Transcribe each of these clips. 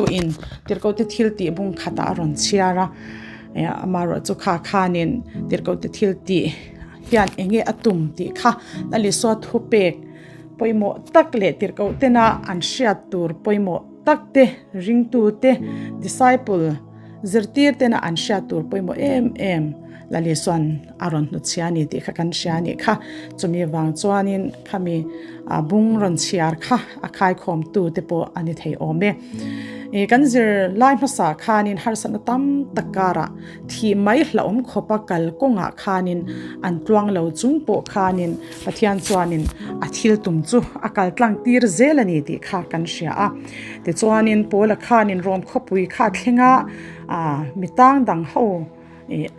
In Tirhkohte thil tih bung khatah a rawn chhiar a, amaherawh chu kha khanin Tirhkohte thil tih hian eng nge a tum tih kha Lalisua thupek pawimawh tak leh Tirhkohtena an hriat tur pawimawh tak te, ringtute, disciple, zirtir tena an hriat tur pawimawh em em Lalisuan a rawn hnuchhia a ni tih kha kan hria a nih kha. Chumi vang chuanin khami bung rawn chhiar kha a khaikhawmtu te pawh a ni thei awm e. Ih kan zir lai hmasa khanin harsatna tam tak karah thih mai hlauhawm khawpa kal kawngah khanin an tluang lo chung pawh khanin Pathian chuanin a thil tum chu a kal tlang tir zel a ni tih kha kan hria a. Tichuanin Paula khanin Rom khawpui kha a thleng a, mi tang dang ho Ih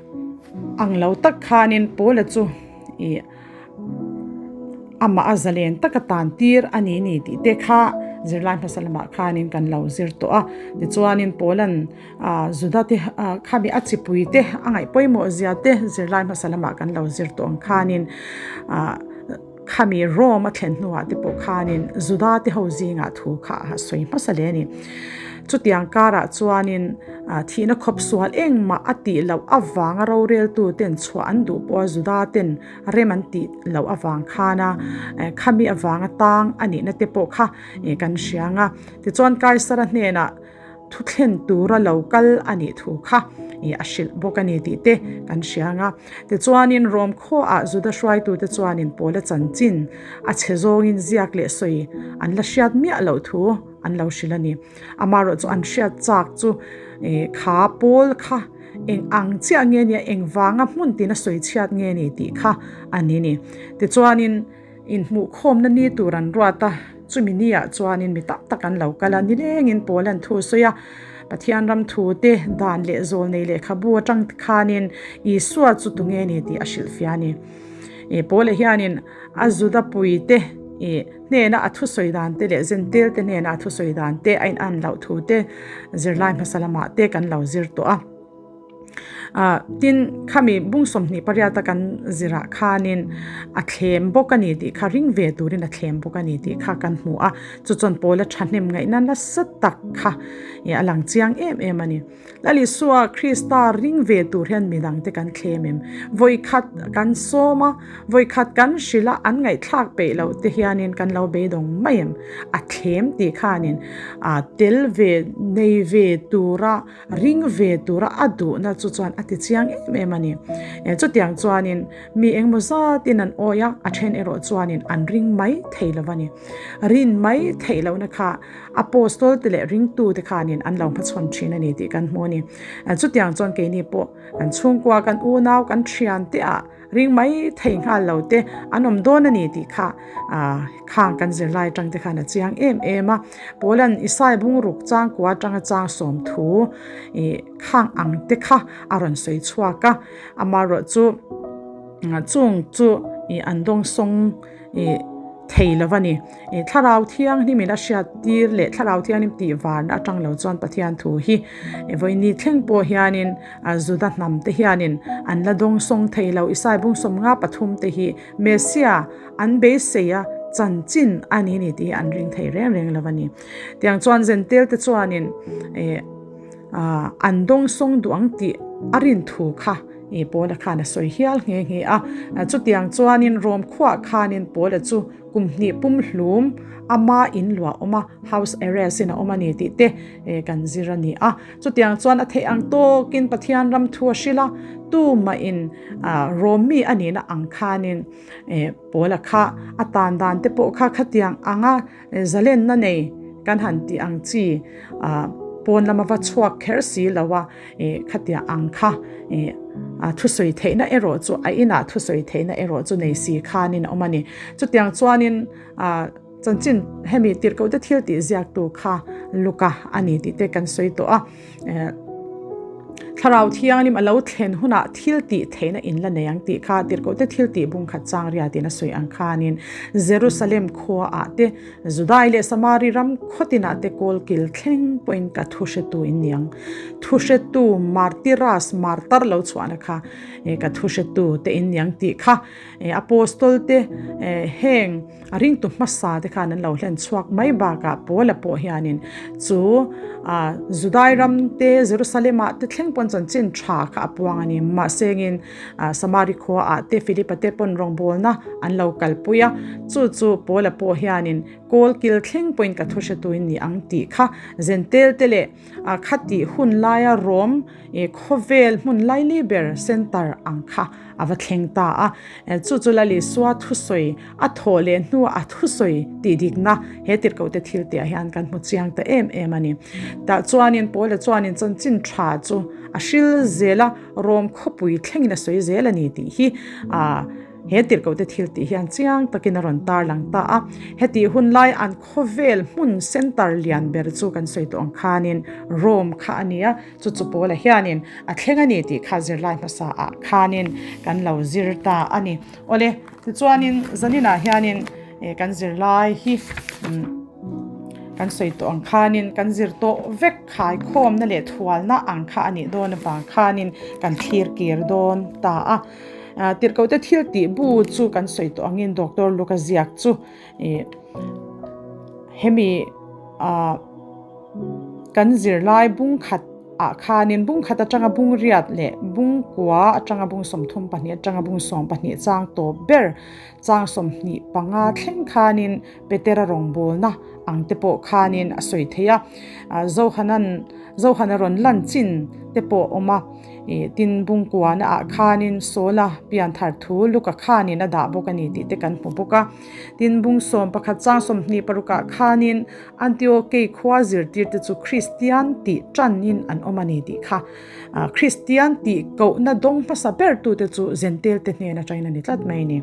ang lo tak khanin Paula chu ih amah a zalen taka tan tir a ni ni tih te kha zirlai hmasa lamah khanin kan lo zir tawh a. Tichuanin Paula'n ah Juda te ah khami a chipui te a ngaih pawimawh zia te zirlai hmasa lamah kan lo zir tawh ang khanin ah khami Rome a thlen hnuah te pawh khanin Juda te ho zingah thu kha a sawi hmasa hle a ni. Chutiang karah chuanin thihna khawp sual engmah a tih loh avanga roreltu ten chhuah an duh pawha Juda ten rem an tih loh avang khana khami avanga tang a nihna te pawh kha kan hria ang a. Tichuan Kaisara hnenah Thu thlen tura lo kal a nih thu kha ih a hrilh bawk a ni tih te kan hria ang a. Tichuanin Rom khuaah Juda hruaitute chuanin Paula chanchin a chhe zawngin ziak leh sawi an la hriat miah loh thu an lo hrilh a ni. Amaherawh chu an hriat chak chu ih kha Paul kha eng ang chiah nge nia eng vanga hmun tina sawi chhiat nge ni tih kha a ni ni. Tichuanin. Inhmuhkhawmna ni tur an ruat a, chumi niah chuanin mi tam tak an lo kal a, nilengin pawl an thu sawi a, Pathian ram thu te dan leh zawl nei lehkhabu atang khanin Isua chu tunge ni tih a hrilhfiah a ni. Ih Paula hianin a Juda pui te ih hnena a thusawi dan te leh Zentel te hnena a thusawi dan te a inan loh thu te zirlai hmasa lamah te kan lo zir tawh a. Ah tin khami bung 28 a kan zirah khanin a thlem bawk a ni tih kha ring ve turin a thlem bawk a ni tih kha kan hmu a chu chuan Paula thahnem ngaihna nasa tak kha ih a lang chiang em em a ni. Lal Isua Krista ring ve tur hian midang te kan thlem em? Vawikhat kan sawm a, vawikhat kan hrilh a an ngaihthlak peih loh te hianin kan lo beidawng mai em? A thlem tih khanin ah tel ve nei ve tura Ring ve tura a duhna chu chuan a ti chiang em em a ni. Chutiang chuanin mi engmaw zatin an awi a, a then erawh chuanin an ring mai thei lo a ni. Rin mai theih lohna kha Apostol te leh ringtute khanin an lo hmachhawn thin a ni tih kan hmu a ni. Chutiang chuan keini pawh kan chhungkua, kan unau, kan thiante ah Ring mai thei nghal lo te an awm dawn a ni tih kha khang kan zirlai atang te khan a chiang em em a. Paula'n Isai bungruk changkua atanga chang 30 ih khang ang te kha a rawn sawi chhuak a. Amaherawh chu chung chu ih an dawngsawng ih thei lo a ni. Ih thlarau thianghlimin a hriat tir leh thlarau thianghlim tih varna atang lo chuan Pathian thu hi vawiini thleng pawh hianin Juda hnam te hianin an la dawng sawng thei lo. Isai bung 53 te hi Messia an beisei a chanchin a ni ni tih hi an ring thei reng reng lo a ni. Tiang chuan Zentel te chuanin ih an dawng sawng duh ang tih a rin thu kha ih Paula khan a sawi hial nghe nghe a. Chutiang chuanin Rom khuah khanin Paula chu Kum hnih pum hlum ama in luah awm a, house arrest in a awm a ni tih te kan zir a ni a. Chutiang chuan a theih ang tawkin Pathian ram thu a hrilh a, tumahin Rom mi a nihna ang khanin Paula kha a tan dan te pawh kha khatiang anga zalenna nei kan han tih ang chi pawn lama va chhuak kher si lo a. Ih khatia ang kha ih a thusawi theihna erawh chu a inah thusawi theihna erawh chu nei si khanin a awm a ni. Chutiang chuanin ah chanchin hemi tirhkoh te thil tih ziaktu kha Luka a ni tih te kan sawi tawh a. Thlarau Thianghlim a lo thlen hunah thil tih theihna in la nei ang tih kha Tirhkohte thil tih bung khat chang riatin a sawi ang khanin Jerusalem khuaah te, Judai leh Samari ram khawtinah te kawl kil thleng pawhin ka thu hretu in ni ang. Thu hretu martyras, martar lo chhuahna kha ka thu hretu te in ni ang tih kha Apostol te heng A ringtu hmasa te khan an lo hlen chhuak mai bakah Paula pawh hianin chu Judai ram te Jerusalem ah te thleng pawn chanchin tha kha a puang a ni. Mahsengin Samari khua ah te Philipa te pawn rawngbawlna an lo kalpui a, chu chu Paula pawh hianin kawl kil thleng pawhin ka thu hretuin ni ang tih kha Zentel te leh Khatih hun laia Rom khawvel hmun laili ber center ang kha a va thleng ta a. Chu chu Lal Isua thusawi a thawh leh hnuah a thusawi tih dikna he tirhkohte thil tihah hian kan hmu chiang ta em em a ni. Tah chuanin Paula chuanin chanchin tha chu a hril zel a, Rom khawpui thlengin a sawi zel a ni tih hi He tirhkohte thil tih hian chiang takin a rawn tarlang ta a. Hetih hun lai an khawvel hmun centre lian ber chu kan sawi tawh ang khanin Rome kha a ni a, chu chu Paula hianin a thleng a ni tih kha zirlai hmasa ah khanin kan lo zir ta a ni. Awle, tichuanin zaninah hianin kan zirlai hi kan sawi tawh ang khanin kan zir tawh vek khaikhawmna leh thualna ang kha a nih dawn avang khanin kan thlir kir dawn ta a. Tirhkohte thil tih bu chu kan sawi tawh angin Doctor Luka ziak chu ih hemi ah kan zirlai bung khat ah khanin bung khat atanga bung riat leh bung kua atanga bung 32 atanga bung 12 chang tawp ber chang 25 thleng khanin Petera rawngbawlna ang te pawh khanin a sawi thei a, Zohanan Zohana rawn lan chin te pawh a awm a. Ih tin bungkuana ah khanin Sawla pian thar thu Luka khanin a dah bawk a ni tih te kan hmu bawk a. Tin bung 11 chang 26 ah khanin Antiokei khua zirtir te chu Kristian tih tanin an awm a ni tih kha. Kristian tih kohna dawng hmasa ber tu te chu Zentel te hnen atangin a ni tlat mai a ni.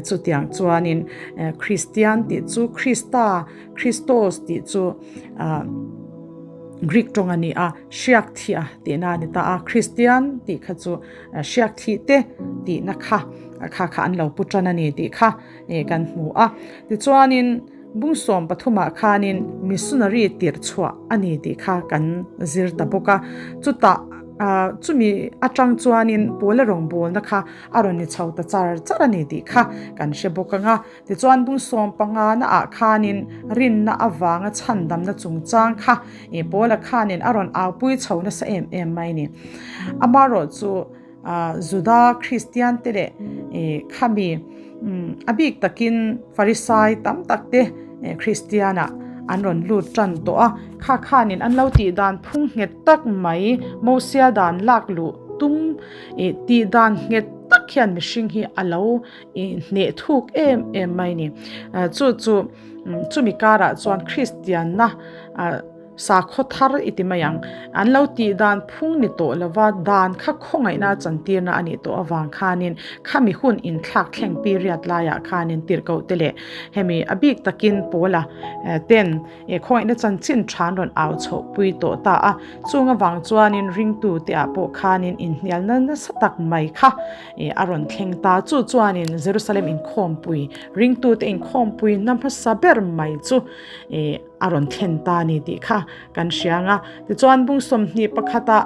Chutiang chuanin Kristian tih chu Krista, Christos tih chu Greek tawng a ni a, hriak thih a tihna a ni ta a, Kristian tih kha chu hriak thih te tihna kha kha kha an lo pu tan a ni tih kha kan hmu a. Tichuanin bung 13ah khanin missionary tirh chhuah a ni tih kha kan zir ta bawk a, chutah chumi atang chuanin Paula rawngbawlna kha a rawn ni chho ta char char a ni tih kha kan hre bawk ang a. Tichuan bung 15 na ah khanin rinna avanga chhandamna chungchang kha Paula khanin a rawn aupui chho nasa em em mai ni. Amaherawh chu Juda Kristian te leh khami a bik takin Farisai tam tak te Kristian ah an rawn lut tan tawh a, kha khanin an lo tih dan phung nghet tak mai Mosia dan lak luh tum tih dan nghet tak hian mihring hi a lo I hneh thuk em em mai ni. Chu chu chumi karah chuan Kristianna sakhaw thar i ti mai ang. An lo tih dan phung ni tawh lova dan kha khawngaihna chantirna a nih tawh avang khanin khami hun inthlak thleng period laiah khanin tirhkoh te leh hemi a bik takin Paula ten khawngaihna chanchin tha an rawn au chhoh pui tawh ta a. Chung avang chuanin ringtu te ah pawh khanin inhnialna nasa tak mai kha A rawn thleng ta. Chu chuanin Jerusalem inkhawmpui, ringtute inkhawmpui na hmasa ber mai chu a rawn thlen ta a ni tih kha kan hria ang a. Tichuan bung 21ah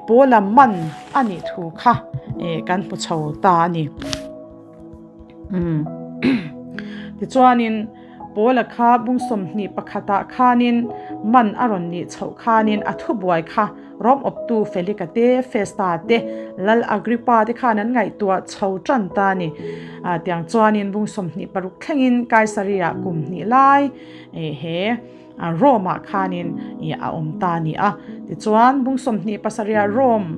Paula man a nih thu kha kan hmu chho ta a ni. Tichuanin Paula kha bung 21ah khanin man a rawn nih chhoh khanin a thubuai kha Rom awptu Felika te, Festa te, Lal Agrippa te khan an ngaihtuah chho tan ta a ni. Tiang chuanin bung 26 thlengin Kaisaria kum hnih lai he Rome-ah khanin a awm ta a ni a. Tichuan bung 27ah Rome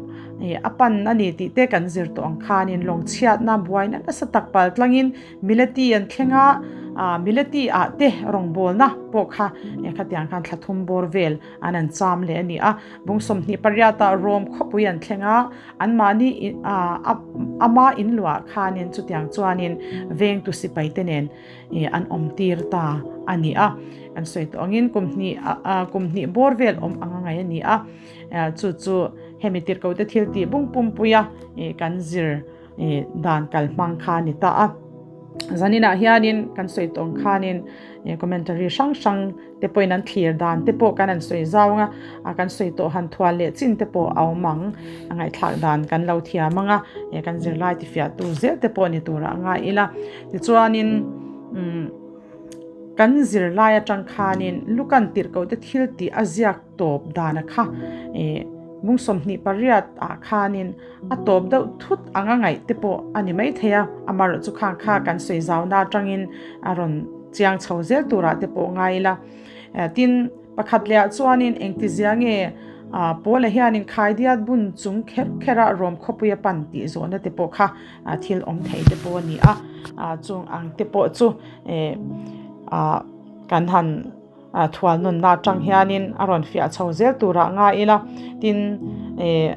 a pan a ni tih te kan zir tawh ang khanin lawngchhiatna buaina nasa tak pal tlangin Mileti an thleng a, Mileti-ah te rawngbawlna pawh kha khatiang khan thla thum bawr vel an an cham leh a ni a. Bung 28ah Rome khawpui an thleng a, anmahni ama inluah khanin chutiang chuanin vengtu sipaite nen an awm tir ta a ni a. Kan sawi tawh angin kum hnih kum hnih bawr vel awm ang a ngaih a ni a, chu chu. Hemi tirhkohte thil tih bung pumpuia kan zir dan kal hmang kha a ni ta a. Zaninah hianin kan sawi tawng khanin commentary hrang hrang te pawhin an thlir dan te pawh kan han sawi zau ang a, kan sawi tawh han thual leh chin te pawh a awm ang, a ngaihthlak dan kan lo thiam ang a, kan zirlai tifiahtu zel te pawh ni turah a ngai ila. Tichuanin umm kan zirlai atang khanin Lukan tirhkohte thil tih a ziak tawp dana kha mung 28 ah khanin a tawp deuh thut anga ngaih te pawh a ni maithei a, amaherawh chu khang kha kan sawi zauna atangin a rawn chiang chho zel turah te pawh ngai ila. Tin, pakhat lehah chuanin engtizia nge Paula hianin khaidiat bun chung kher khera Rom khawpui a pan tih zawhna te pawh kha thil awm thei te pawh a ni a, chung ang te pawh chu kan han Thual nunna atang hianin a rawn fiah chho zel turah ngai ila, tin eh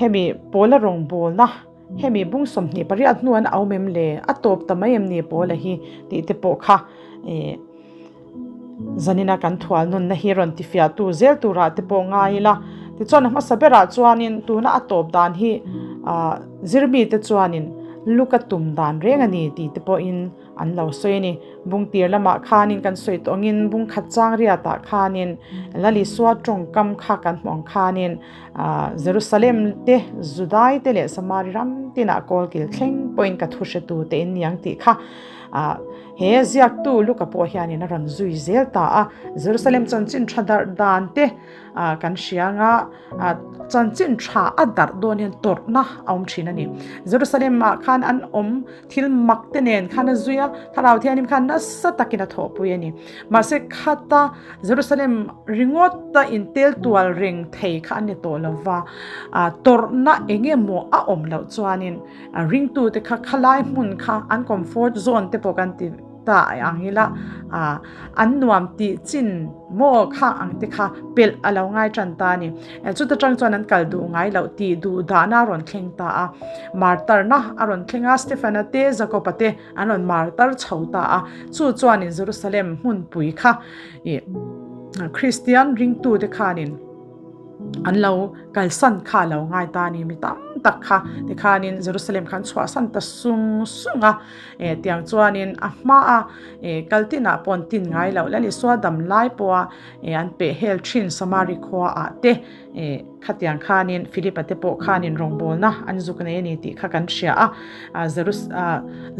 hemi Pawla rawngbawlna hemi bung 28 hnu an awm em le, a tawp ta mai em ni Pawla hi tih te pawh kha eh zanina kan thual nunna hi rawn ti fiahtu zel turah te pawh ngai ila. Tichuan a hmasa berah chuanin tuna a tawp dan hi ah zirmite chuanin luka tum dan reng a ni tih te pawhin An lo sawi a ni. Bung tir lamah khanin kan sawi tawh angin bung khat chang riatah khanin Lalisua tawngkam kha kan hmuh ang khanin Jerusalem te, Judai te leh Samari ram tinah kawlkil thleng pawhin ka thu hretu te in ni ang tih kha he ziaktu Luka pawh hianin a rawn zui zel ta a. Jerusalem chanchin tha darh dan te kan hria anga chanchin tha a darh dawn hian tawrhna a awm thin a ni. Jerusalem ah khan an awm Thil mak te nen khan a zui a, Thlarau Thianghlim khan nasa takin a thawhpui a ni. Mahse khata Jerusalem ringawta intel tual reng thei kha an ni tawh lo va, tawrhna eng emaw a awm loh chuanin ringtute kha khalai hmun kha an comfort zone te pawh kan ti ta ang ila, an nuam tih chin maw kha ang te kha pelh a lo ngai tan ta a ni. Chuta tang chuan an kal duh ngai loh tih duh dahna a rawn thleng ta a. Martarna a rawn thleng a, Stefana te, Jakoba te an rawn martar chho ta a. Chu chuanin Jerusalem hmunpui kha ih Kristian ringtute khanin an lo kalsan kha a lo ngai ta a ni. Mi tam tak kha tikhanin Jerusalem kha an chhuahsan ta sung sung a. Tiang chuanin a hmaa kal tinah pawh an tin ngai loh Lal Isua dam lai pawha an peh hel thin Samari khuaah te khatiang khanin Philipa te pawh khanin rawngbawlna an zuk nei a ni tih kha kan hria a.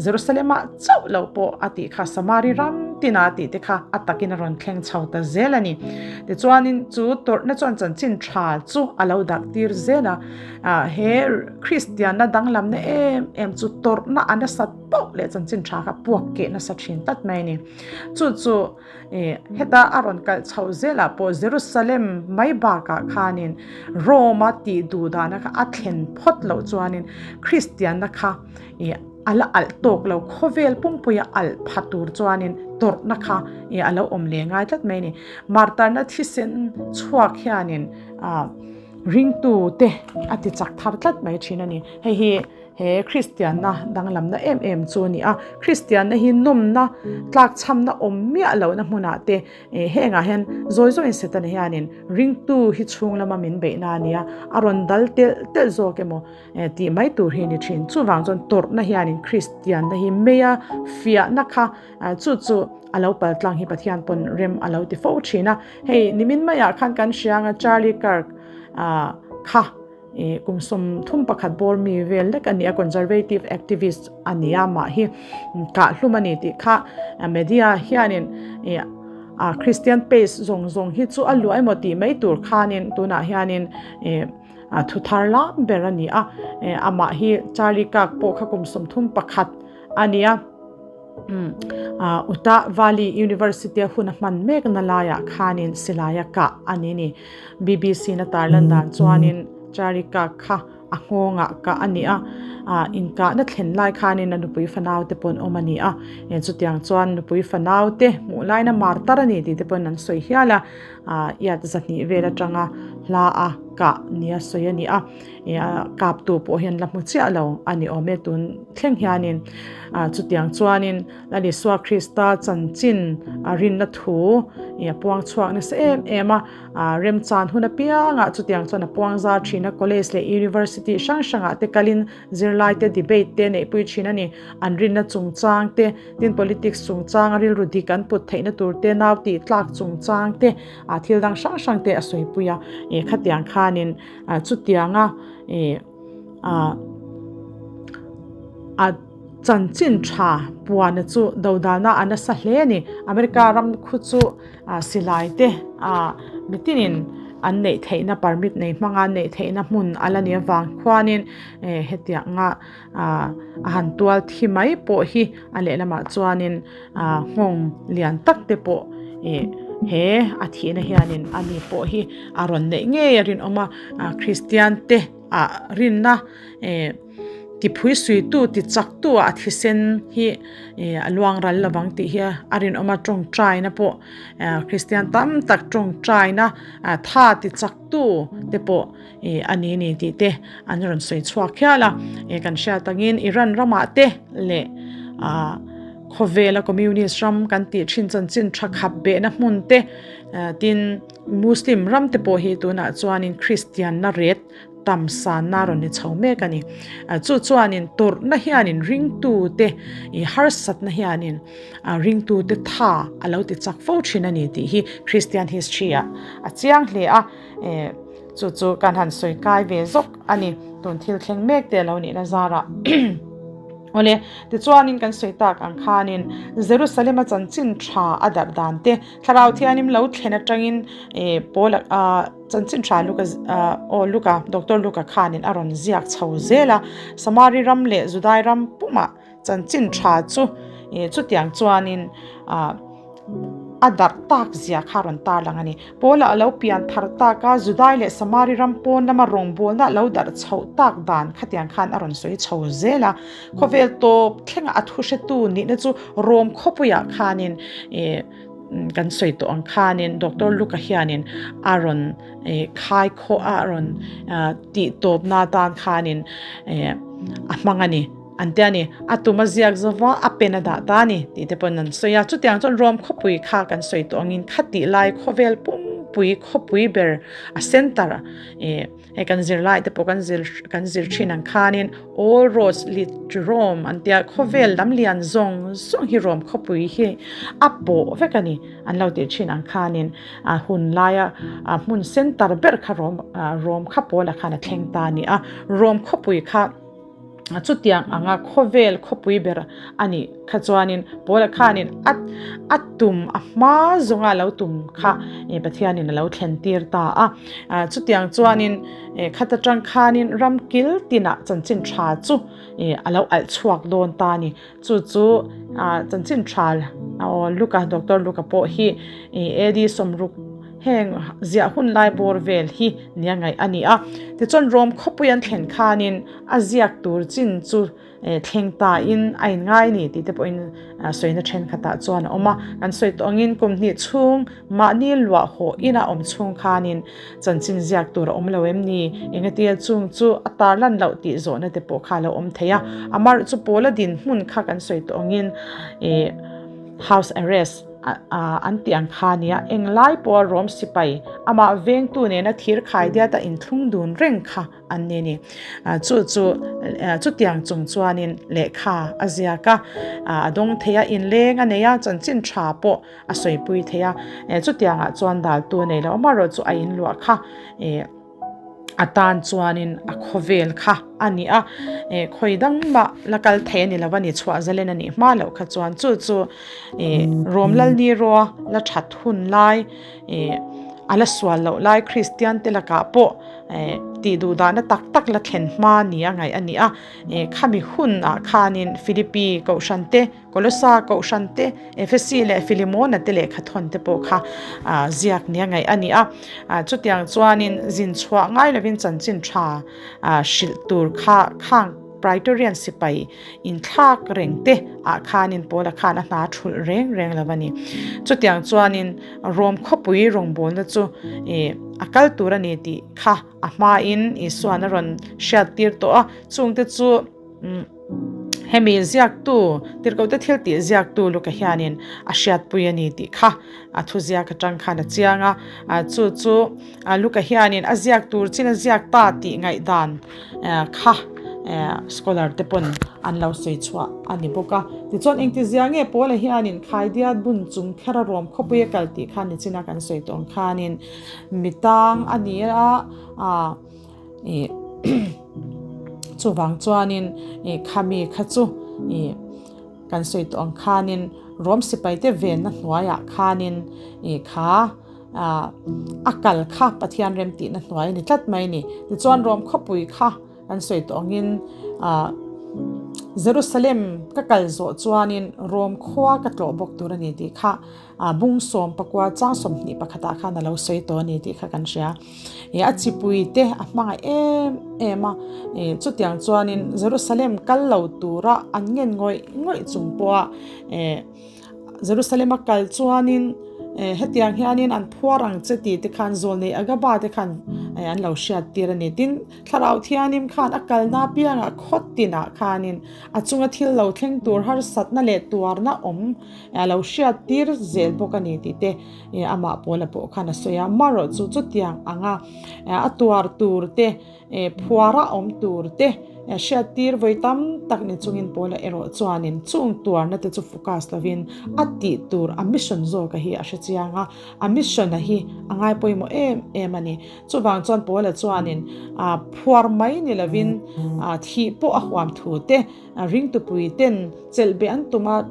Jerusalem-ah chauh loh pawh a tih kha Samari ram tina tih te kha a takin a rawn thleng chho ta zel a ni. Tichuanin chu tawrhna chuan chanchin tha chu a lo darh tir zel a. He Kristianna danglamna em em chu tawrhna a nasat pauh leh chanchin tha kha puak keh nasa thin tlat mai a ni. Chu chu heta a rawn kalh chhoh zelah pawh Jerusalem mai bakah khanin Rome-a tih duh dahna kha a thlen phawt loh chuanin Kristianna kha a la alh tawk lo, khawvel pumpuia alh pha tur chuanin tawrhna kha a lo awm leh ngai tlat mai a ni. Martarna thisen chhuak hianin Ringtu te a ti chak thar tlat mai thin a ni. Hei hi he Kristianna danglamna em em chu a ni a. Kristianna hi nawmna, tlakchhamna awm miah lohna hmunah te hengah hian zawi zawiin Setana hianin ringtu hi chhung lama min beihna a ni a, a rawn dal telh telh zawk emaw tih mai tur hi a ni thin. Chuvang chuan tawrhna hianin Kristianna hi meia fiahna kha Chu chu a lo pal tlang hi Pathian pawn rem a lo ti fo thin a. Hei nimin maiah khan kan hria anga Charlie Kirk kha kum 31 bawr mi vel lek a ni a, conservative activist a ni a, mah hi kahhlum a ni tih kha media hianin Christian pace zawng zawng hi chu a luah emaw tih mai tur khanin tunah hianin thu thar lam ber a ni a. Amah hi Charlie Kirk pawh kha kum 31 a ni a. Utah Valley University a hun a hman mek na laiah khanin silai a kah a ni ni. BBC na tarlan dan chuanin Charlie Kirk kha a nghawngah kah a ni a, inkahna thlen lai khanin a nupui fanau te pawn awm a ni a, chutiang chuan nupui fanau te hmuh laina martar a ni tih te pawn an sawi hial a, iat 200 vel atanga hla a. kah nia sawi a ni a, kaptu pawh hian la hmu chiah lo a ni awm e tun thleng hianin chutiang chuanin Lal Isua Krista chanchin a rinna thu a puang chhuak nasa em em a, remchan hun apiangah chutiang chuan a puang zar thin a, college leh university hrang hrangah te kalin zirlai te debate te neihpui thin a ni, an rinna chungchang te tin politics chungchanga rilru dik an put theihna tur te nau tih tlak chungchang te ah thil dang hrang hrang te a sawipui a, ih khatiang khanin ah chutianga ih ah a chanchin tha puana chu dodalna a nasa hle a ni, America ram khu chu ah silai te ah mitinin an neih theihna permit nei hmanga an neih theihna hmun a la ni avang khuanin eh hetianga ah a han tual thi mai pawh hi a lehlamah chuanin ah nghawng lian tak te pawh ih he a thihna hianin ani pawh hi a rawn neih ngei a rinawm a ah Kristian te ah rinna eh tiphui suitu ti chak tu ah a thisen hi ih a luang ral lovang tih hi a rinawm a tawngtaina pawh ah Kristian tam tak tawngtaina ah tha ti chak tu te pawh Ih a ni ni tih te an rawn sawi chhuak hial a, ih kan hriat angin Iran ramah te leh ah khawvela communist ram kan tih thin chanchin tha khap behna hmun te tin Muslim ram te pawh hi tunah chuanin Christian na ret tam sanna rawn ni chho mek a ni. Chu chuanin tawrhna hianin ringtu te ih harsatna hianin a ringtu te tha a lo ti chak fo thin a ni tih hi Christian history ah a chiang hle a. Eh, chu chu kan han sawi kai ve zawk a ni, tun thil thleng mek te lo nihna zarah. Awle, tichuanin kan sawi tak ang khanin Jerusalem-a chanchin tha a darh dan te, Thlarau Thianghlim lo thlen atangin eh Paul a chanchin tha Luka aw Luka, Doctor Luka khanin a rawn ziak chho zel a, Samari ram leh Judai ram pumah Chanchin tha chu chutiang chuanin a darh tak zia kha a rawn tar lang a ni. Paula a lo pian thar tak a, Judai leh Samari ram pawn lama rawngbawlna a lo darh chhoh tak dan khatiang khan a rawn sawi chho zel a. Khawvel tawp thlenga a thu hretu nihna chu Rom khawpuiah khanin kan sawi tawh ang khanin Doctor Luka hianin a rawn khai khawh a, a rawn tih tawpna atan khanin a hmang a ni. An ti a ni, a tum a ziak zova a pen a dah ta a ni tih te pawhin an sawi a. Chutiang chuan Rome khawpui kha kan sawi tawh angin khatih lai khawvel pumpui khawpui ber a center ih hei kan zirlai te pawh kan zir kan zir thin ang khanin all roads lead to Rome an tia khawvel lam lian zawng zawng hi Rome khawpui hi a pawh vek a ni an lo tih thin ang khanin a hun laia a hmun center ber kha Rome Rome kha pawlah khan a thleng ta a ni a. Rome khawpui kha. Chutiang anga khawvel khawpui ber a nih kha chuanin Paula khanin a a tum a hma zawnga lo tum kha Pathianin a lo thlen tir ta a. Chutiang chuanin khat atang khanin ram kil tinah chanchin tha chu a lo alh chhuak dawn ta a ni. Chu chu chanchin tha Luka, Doctor Luka pawh hi AD 60 heng ziah hun lai bawr vel hi nia ngaih a ni a. Tichuan Rome khawpui an thlen khanin a ziak tur chin chu thleng ta in a inngai ni tih te pawhin sawina thenkhatah chuan a awm a. Kan sawi tawh angin kum hnih chhung mahni luah haw ina awm chhung khanin chanchin ziak tur a awm lo em ni? Engatia chung chu a tarlan loh tih zawhna te pawh kha a lo awm thei a. Amar chu Paula dinhmun kha kan sawi tawh angin house arrest an tih ang kha a nia. Englai pawha Rom sipai amah vengtu nena thir khai diata inthlung dun reng kha an ni ni. Chu chu chutiang chung chuanin lehkha a ziak a, a dawng thei a, inleng a nei a, chanchin tha pawh a sawipui thei a. Chutiangah chuan daltu a nei lo, amaherawhchu a inluah kha a tan chuanin a khawvel kha a ni a, khawi dang mah la kal thei a ni lo a ni, chhuah zalen a nih hma loh kha chuan chu chu Rom Lalniraw la that hun lai A la sual loh lai Kristian te lakah pawh tih duh dahna tak tak la thlen hma ni a ngaih a ni a. Khami hunah khanin Philippi Kohhran te, Kolosa Kohhran te, Ephesi leh Philemona te lehkha thawn te pawh kha ziak ni a ngaih a ni a. Chutiang chuanin zin chhuah ngai lovin chanchin tha hrilh tur kha khang. Praetorian sipai inthlak reng te ah khanin Paula khan a hna thulh reng reng lo a ni. Chutiang chuanin Rom khawpui rawngbawlna chu a kal tur a ni tih kha a hmain Isua'n a rawn hriattir tawh a, chungte chu hemi ziaktu, tirhkohte thil tih ziaktu Luka hianin a hriatpui a ni tih kha a thuziak atang khan a chiang a, chu chu Luka hianin a ziak tur chin a ziak ta tih ngaihdan kha scholar te pawn an lo sawi chhuah a ni bawk a. Tichuan engtizia nge Paula hianin Khaidiat bun chung kher a rawm khawpui a kal tih kha nichina kan sawi tawh ang khanin mi tang a ni a, ih chuvang chuanin ih khami kha chu ih kan sawi tawh ang khanin Rom sipaite venna hnuaiah khanin ih kha ah a kal kha Pathian remtihna hnuai a ni tlat mai a ni. Tichuan Rom khawpui kha kan sawi tawh angin ah Jerusalem ka kal zawh chuanin Rom khua ka tlawh bawk tur a ni tih kha ah bung sawm pakua chang 21 ah khan a lo sawi tawh a ni tih kha kan hria. Ih a chipui te a hmangaih em em a, ih chutiang chuanin Jerusalem kal lo tura an ngen ngawih ngawih chung pawha eh Jerusalem a kal chuanin eh hetiang hianin an phuar ang che tih te khan zawlnei Agaba te khan eh an lo hriat tir a ni. Tin, Thlarau Thianim khan a kalna apiangah khaw tinah khanin a chunga thil lo thleng tur harsatna leh tuarna awm a lo hriat tir zel bawk a ni tih te eh amah Paula pawh khan a sawi a. Amaherawhchu chu chutiang anga a tuar tur te eh phuara awm tur te hriat tir vawi tam tak ni chungin Paula erawh chuanin chung tuarna te chu focus lovin a tih tur a mission zawka hi a hre chiang a, a mission a hi a ngai pawimawh em em a ni. Chuvang chuan Paula chuanin phuar mai ni lovin thih pawh a huam thu te, ringtupui ten chelh beh an tum a,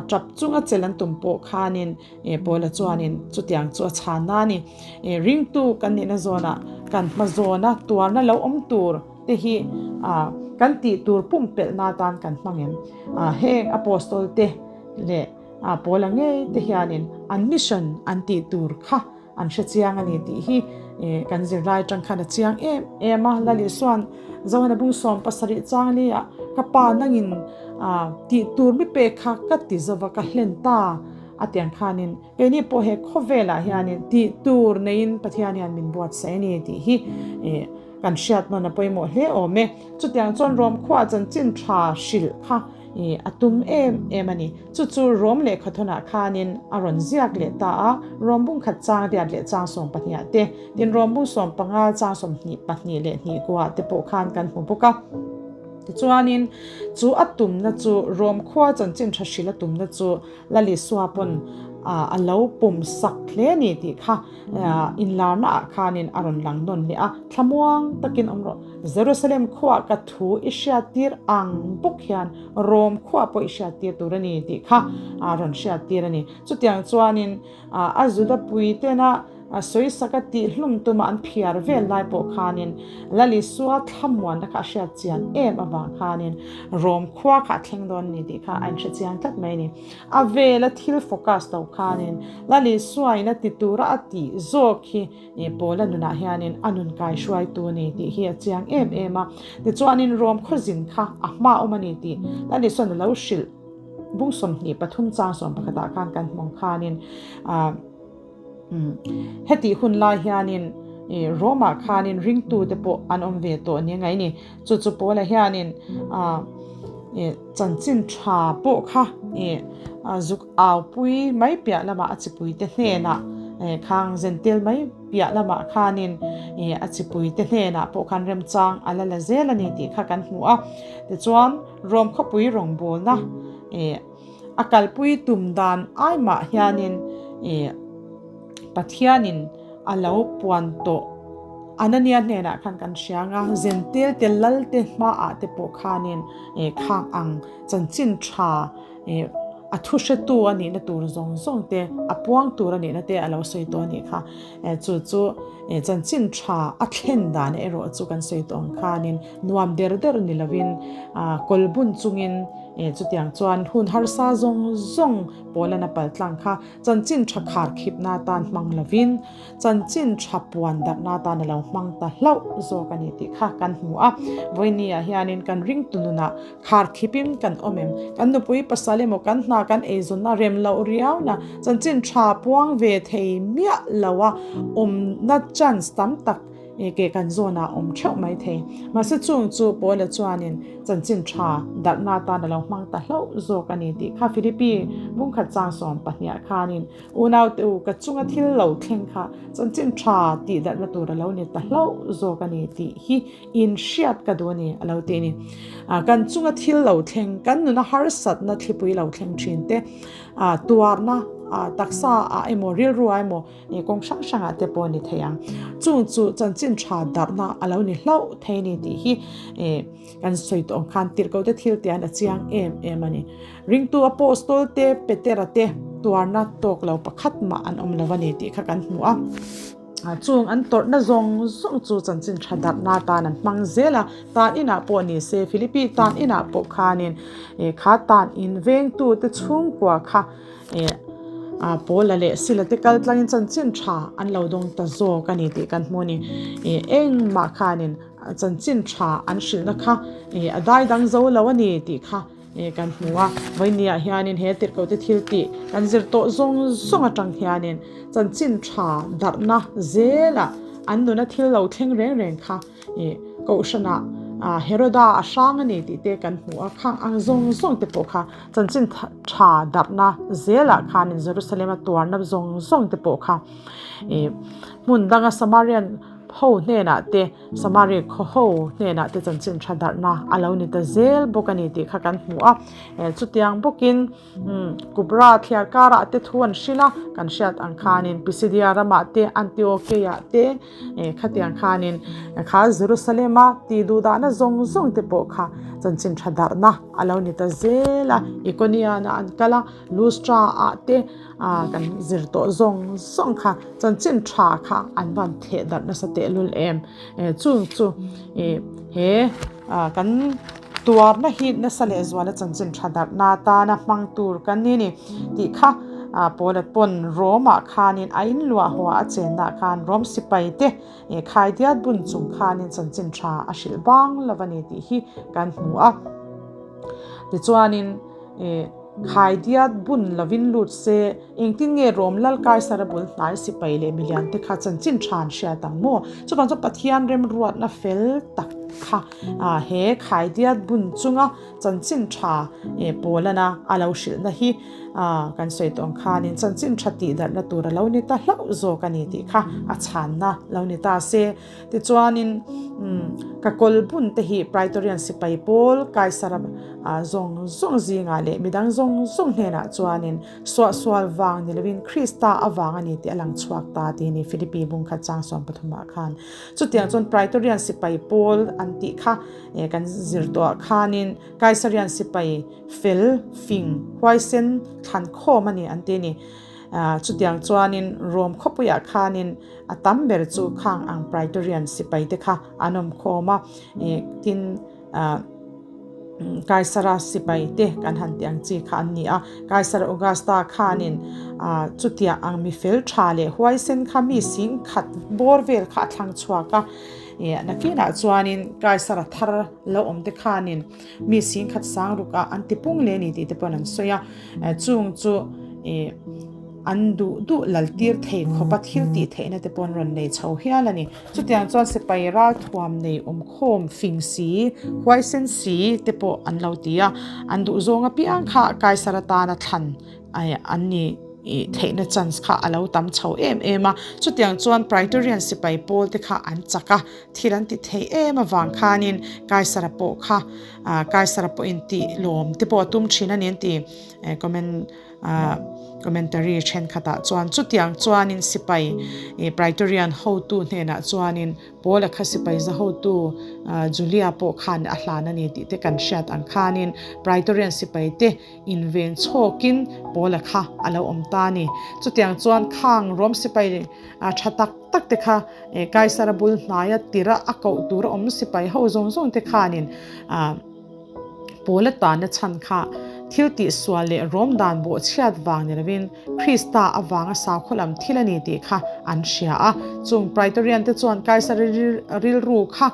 tap chunga chelh an tum pawh khanin Paula chuanin chutiang chu a chhan a ni. Ringtu kan nihna zawnah kan hma zawna tuarna lo awm tur te hi kan tih tur pumpelhna atan kan hmang em? Heng Apostol te leh Paula ngei te hianin an mission an tih tur kha an hre chiang a ni tih hi kan zirlai atang khan a chiang em em a. Lal Isua'n Johana bung 70 chang lia ka pa nangin tih tur mi pek kha ka ti zova ka hlen ta a tiang khanin keini pawh he khawvelah hianin tih tur neiin Pathian hian min buatsaih a ni tih hi kan hriat nawn a pawimawh hle awm e. Chutiang chuan Rom khuaa chanchin tha hrilh kha Ih, a tum em em a ni. Chu chu Rom lehkhathawnah khanin a rawn ziak leh ta a, Rom bung khat chang riat leh chang 12 ah te, tin Rom bung 15 chang 22 leh hnih kuah te pawh khan kan hmu bawk a. Tichuanin, chu a tumna chu Rom khua chanchin tha hril a tumna chu Lalisua pawn a lo pawm sak hle a ni tih kha inlarna ah khanin a rawn lang nawn leh a, Thlamuang takin awm rawh, Jerusalem khuaah ka thu i hriattir ang bawk hian Rom khuaah pawh i hriattir tur a ni tih kha a rawn hriattir a ni. Chutiang chuanin a Juda puitena sawisak a tihhlum tuma an phiar vel lai pawh khanin Lalisua thlamuanna kha a hriat chian em avang khanin Rom khua kha a thleng dawn a ni tih kha a inhre chiang tlat mai a ni. A vela thil focus lo khanin Lalisuain a ti tura a tih zawk hi Paula nunah hianin a nun kai hruaitu a ni tih hi a chiang em em a. Tichuanin Rom khawzin kha a hma awm a ni tih Lalisuan a lo hrilh bung 23 chang 11 ah khan kan hmawng khanin hetih hun lai hianin Rome-ah khanin ringtute pawh an awm ve tawh nia ngaih a ni. Chu chu Paula hianin chanchin tha pawh kha zuk aupui mai piah lamah a chipuite hnenah khang zentel mai piah lamah khanin a chipuite hnenah pawh khan remchang a la la zel a ni tih kha kan hmu a. Tichuan Rom khawpui rawngbawlna a kalpui tum dan ai mah hianin Pathianin a lo puan tawh Anania hnenah khan kan hria ang a, Zentel te lal te hmaah te pawh khanin khang ang chanchin tha a thu hretu a nihna tur zawng zawng te, a puang tur a nihna te a lo sawi tawh a nih kha. Chu chu chanchin tha a thlen dan erawh chu kan sawi tawh ang khanin nuam der der ni lovin kawlbun chungin. Chutiang chuan hun harsa zawng zawng Paula'n a paltlang kha chanchin tha khar khipna atan hmang lovin chanchin tha puan darhna atan a lo hmang ta hlauh zawk a ni tih kha kan hmu a. Vawinia hianin kan ringtu nunah khar khipin kan awm em? Kan nupui pasal emaw kan hna kan eizawnna rem loh riauna chanchin tha puang ve thei miah loa awmna chance tam tak Ke kan zawnah a awm theuh mai thei. Mahse chung chu Paula chuanin chanchin tha darhna atan a lo hmang ta hlauh zawk a ni tih kha Philippi bungkhat chang 12 khanin unaute u ka chunga thil lo thleng kha chanchin tha tih darhna tur a lo ni ta hlauh zawk a ni tih hi inhriat ka duh a ni a lo ti a ni. Kan chunga thil lo thleng, kan nuna harsatna thlipui lo thleng thin te, tuarna taksa ah emaw rilru ah emaw Nih kawng hrang hrangah te pawh a ni thei ang. Chung chu chanchin tha darhna a lo ni hlauh thei a ni tih hi kan sawi tawh ang khan tirhkoh te thil tian a chiang em em a ni. Ringtu Apostol te Petera te tuarna tawk lo pakhat mah an awm lo a ni tih kha kan hmu a. Chung an tawrhna zawng zawng chu chanchin tha darhna atan an hmang zel a. Tan inah pawh ni se Philippi tan inah pawh khanin kha tan in vengtu te chhungkua kha Paula leh Sila te kal tlangin chanchin tha an lo dawng ta zawk a ni tih kan hmu a ni. Engmah khanin chanchin tha an hrilhna kha a dai dang zo lo a ni tih kha kan hmu a. Vawinia hianin he tirhkoh te thil tih kan zir tawh zawng zawng atang hianin chanchin tha darhna zelah an nuna thil lo thleng reng reng kha Kohhranah Heroda a hrang a ni tih te kan hmu a, khang ang zawng zawng te pawh kha chanchin tha darhna zelah khanin Jerusalem a tuarna zawng zawng te pawh kha hmun danga Samarian ho hnenah te Samari khaw ho hnenah te chanchin tha darhna a lo ni ta zel bawk a ni tih kha kan hmu a, chutiang bawkin Kubra thliar karah te thu an hrilh a, kan hriat ang khanin Pisidia ramah te Antiokeia te khatiang khanin kha Jerusalema tih duh dahna zawng zawng te pawh kha chanchin tha darhna a lo ni ta zel a, Ikoniana an kal a, Lustra ah te kan zir tawh zawng zawng kha chanchin tha kha an van theh darh nasa tehlul em, chung chu he kan. Tuarna hi nasa leh zuala chanchin tha darhna atana hmang tur kan ni ni tih kha Paula pawn Rome-ah khanin a inluah haw a chennaah khan Rome sipai te khaidiat bun chung khanin chanchin tha a hrilh bang lo a ni tih hi kan hmu a. Tichuanin khaidiat bun lovin lut se Engtin nge Rom lal Kaisara bul hnai sipai leh milian te kha chanchin tha an hriat ang maw? Chuvang chuan Pathian remruatna fel tak kha he khaidiat bun chunga chanchin tha Paulana a lo hrilhna hi kan sawi tawh ang khanin chanchin tha tihdarhna tur a lo ni ta hlauh zawk a ni tih kha a chhanna lo ni ta se. Tichuanin ka kawl bun te hi Praetorian sipai pawl Kaisara zawng zawng zingah leh midang zawng zawng hnenah chuanin Suahsual vang ni lovin Krista avang a ni tih a lang chhuak ta tih a ni Philippi bungkhat chang 13 ah khan. Chutiang chuan Praetorian sipai pawl an tih kha kan zir tawh ah khanin Kaisarian sipai fel, fing, huaisen, thlan khawm a ni an ti a ni. Chutiang chuanin Rome khawpuiah khanin a tam ber chu khang ang Praetorian sipai te kha an awm khawm a, tin, Kaisara sipai te kan han tih ang chi kha an ni a. Kaisar Augusta khanin chutiang ang mi fel tha leh huaisen kha mi sing khat bawr vel kha a thlang chhuak a. Nakinah chuanin Kaisara thar lo awm te khanin mi sing khat sang ruk ah an ti pung leh a ni tih te pawh an sawi a. Chung chu an duh duh lal tir thei khawpa thil tih theihna te pawh an rawn nei chho hial a ni. Chutiang chuan sipai ralthuam nei awmkhawm fing si, huaisen si te pawh an lo ti a, an duhzawng apiang kha Kaisar atana thlan an ni theihna chance kha a lo tam chho em em a. Chutiang chuan Praetorian sipai pawl te kha an chak a, thil an ti thei em avang khanin Kaisara pawh kha Kaisara pawhin tih lawm te pawh a tum thin a ni an ti. Comment. Commentary thenkhatah chuan chutiang chuanin sipai Praetorian hotu hnenah chuanin Paula kha sipai za hotu Julia pawh khan a hlan a ni tih te kan hriat ang khanin Praetorian sipai te inven chhawkin Paula kha a lo awm ta a ni. Chutiang chuan khang Rom sipai tha tak tak te kha Kaisara bul hnaia tira a koh tura awm sipai ho zawng zawng te khanin. Paula tanna chhan kha thil tihsual leh rawm dan bawhchhiat vang ni lovin Krista avanga sakhaw lam thil a ni tih kha an hria a. Chung Praetorian te chuan Kaisar rilru kha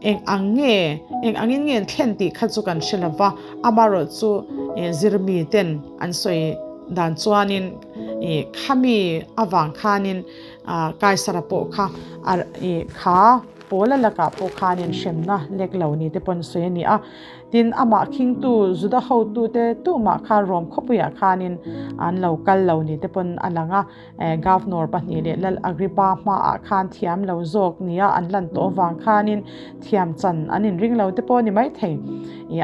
eng ang nge, eng angin nge an thlen tih kha chu kan hre lo va, amaherawhchu zirmi ten an sawi dan chuanin khami avang khanin Kaisara pawh kha kha Paula lakah pawh khanin hremna lek lo ni te pawn sawi a ni a. Tin, amah khingtu Juda hotute tumah kha Rom khawpuiah khanin an lo kal lo ni te pawn a lang a. Governor pahnih leh Lal Agrippa hmaah khan thiam lo zawk nia an lan tawh avang khanin thiam chan an inring lo te pawh a ni maithei.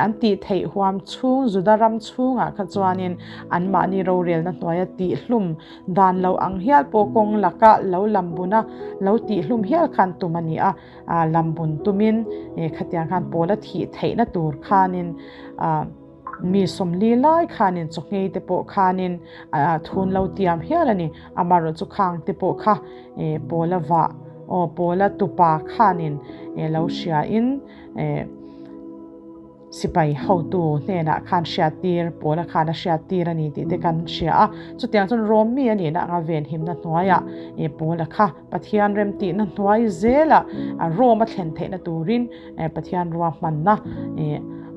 An tih theih huam chhung Juda ram chhungah kha chuanin anmahni rorelna hnuaia tihhlum Dan lo ang hial pawh kawng laka lo lambuna lo tihhlum hial khan tum a ni a, lambun tumin khatiang khan pawl a thih theihna tur khanin mi sawmli lai khanin chawhngei te pawh khanin thun lo tiam hial a ni. Amaherawh chu khang te pawh kha pawl a vah aw pawl a tupa khanin lo hriain Sipai hotu hnenah khan hriattir, Paula khan a hriattir a ni tih te kan hria a. Chutiang chuan Rom mi a nihna anga venhimna hnuaiah Paula kha Pathian remtihna hnuai zelah Rome a thlen theihna turin Pathian ruahmanna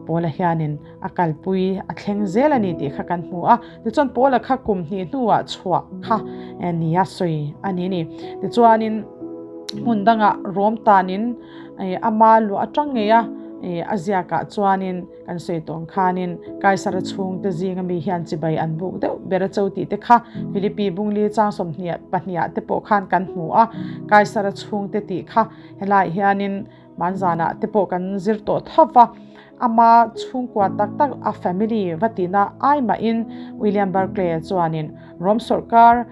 Paula hianin a kalpui a thleng zel a ni tih kha kan hmu a. Tichuan Paula kha kum hnih hnuah chhuah kha nia sawi a ni a ni. Tichuanin hmun dangah Rom tanin Ama luah atang ngei a, a ziakah chuanin kan sawi tawng khanin Kaisara chhungte zinga mi hian chibai an buk deuh ber a cho tih te kha Philippi bungli chang sawmhnih pahniha te pawh khan kan hmu a, Kaisara chhungte tih kha helaiah hianin hmanzanah te pawh kan zir tawh tho va, ama chhungkua tak tak a family va tihna ai mahin William Barclay chuanin Rom sawrkar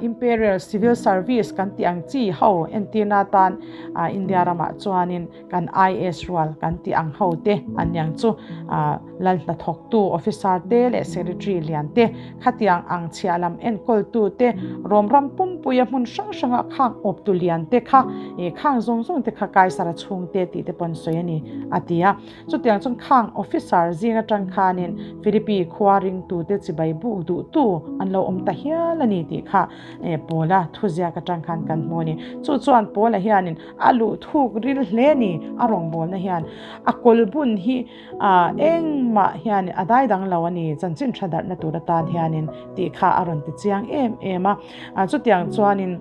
Imperial Civil Service kan tih ang chi ho entirna atan India ramah chuanin kan IAS rual kan tih ang ho te an niang chu lal hnathawktu officer te leh secretary lian te khatiang ang chhiah lam enkawltu te Rom ram pumpuia hmun hrang hranga khang awptu lian te kha khang zawng zawng te kha Kaisara chhungte tih te pawn sawi a ni a ti a. Chutiang chuan khang officer zing atang khanin Philippi khua ringtute chibai buk duhtu an lo awm ta hial a ni tih kha Paula thuziak atang khan kan hmu a ni. Chu chuan Paula hianin a luh thuk ril hle a ni, a rawngbawlna hian a kawlbun hi engmah hian a dai dang lo a ni, chanchin tha darhna tur atan hianin tih kha a rawn ti chiang em em a. Chutiang chuanin.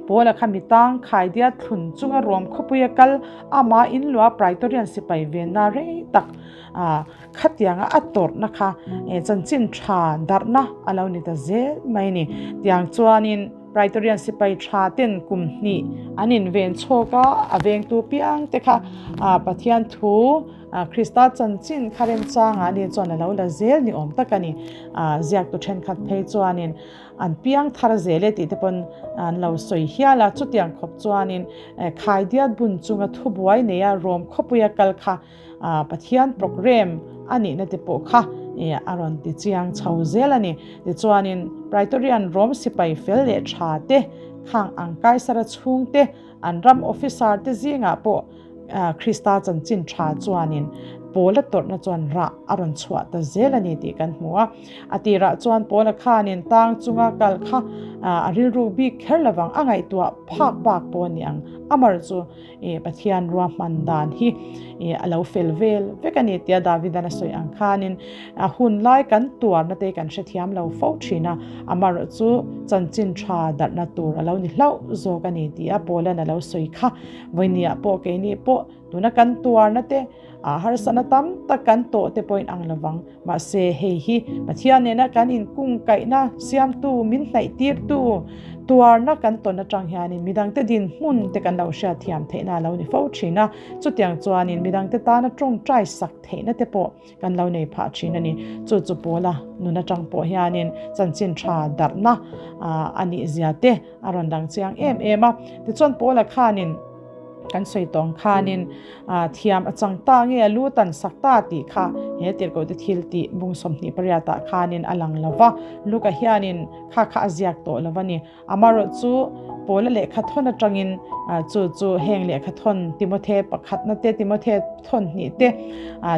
Paula kha mi tang khaidia thlun chunga ruam khawpuia kal ama inlua Praetorian sipai venna rei tak khatianga a tawrhna kha chanchin tha darhna a lo ni ta zel mai a ni. Tiang chuanin Praetorian sipai tha ten kum hnih an inven chhawk a, a vengtu piang te kha Pathian thu Krista chanchin kha remchangah ani chuan a lo la zel ni awm tak a ni. Ziaktu thenkhat phei chuanin An piang thar zel e tih te pawn an lo sawi hial a, chutiang khawp chuanin khaidiat bun chunga thubuai neia Rom khawpuia kal kha Pathian programme a nihna te pawh kha a rawn ti chiang chho zel a ni. Tichuanin Praetorian Rom sipai fel leh tha te, khang ang Kaisara chhungte, an ram officer te zingah pawh Krista chanchin tha chuanin Paula tawrhna chuan rah a rawn chhuah ta zel a ni tih kan hmu a. A tirah chuan Paula khanin tang chunga kal kha a rilru bik kher lovang, a ngaihtuah phak bak pawh a ni ang. Amar chu Pathian ruahman dan hi a lo fel vel vek a ni tia Davidan a sawi ang khanin a hun lai kan tuarna te kan hrethiam lo fo thin a, amaherawh chu chanchin tha darhna tur a lo ni hlauh zawk a ni tia Paula'n a lo sawi kha. Vawinia pawh keini pawh tuna kan tuarna te, a harsatna tam tak kan tawh te pawhin ang lovang. Mahse hei hi Pathian nena kan inkungkaihna siamtu, min hnaihtirtu tuarna kan tawn atang hianin midangte dinhmun te kan lo hriatthiam theihna a lo ni fo thin a. Chutiang chuanin midangte tana tawngtai sak theihna te pawh kan lo nei phah thin a ni. Chu chu Paula nun atang pawh hianin chanchin tha darhna a nih zia te, A rawn dang chiang em em a. Tichuan Paula khanin Kan sawi tawng khanin thiam a chang ta nge a lu tan sak ta tih kha he tirhkohte thil tih bung 28 ah khanin a lang lo va, Luka hianin kha kha a ziak tawh lo a ni. Amaherawhchu Paula lehkha thawn atangin chu chu heng lehkha thawn Timothe pakhatna te, Timothe thawn hnih te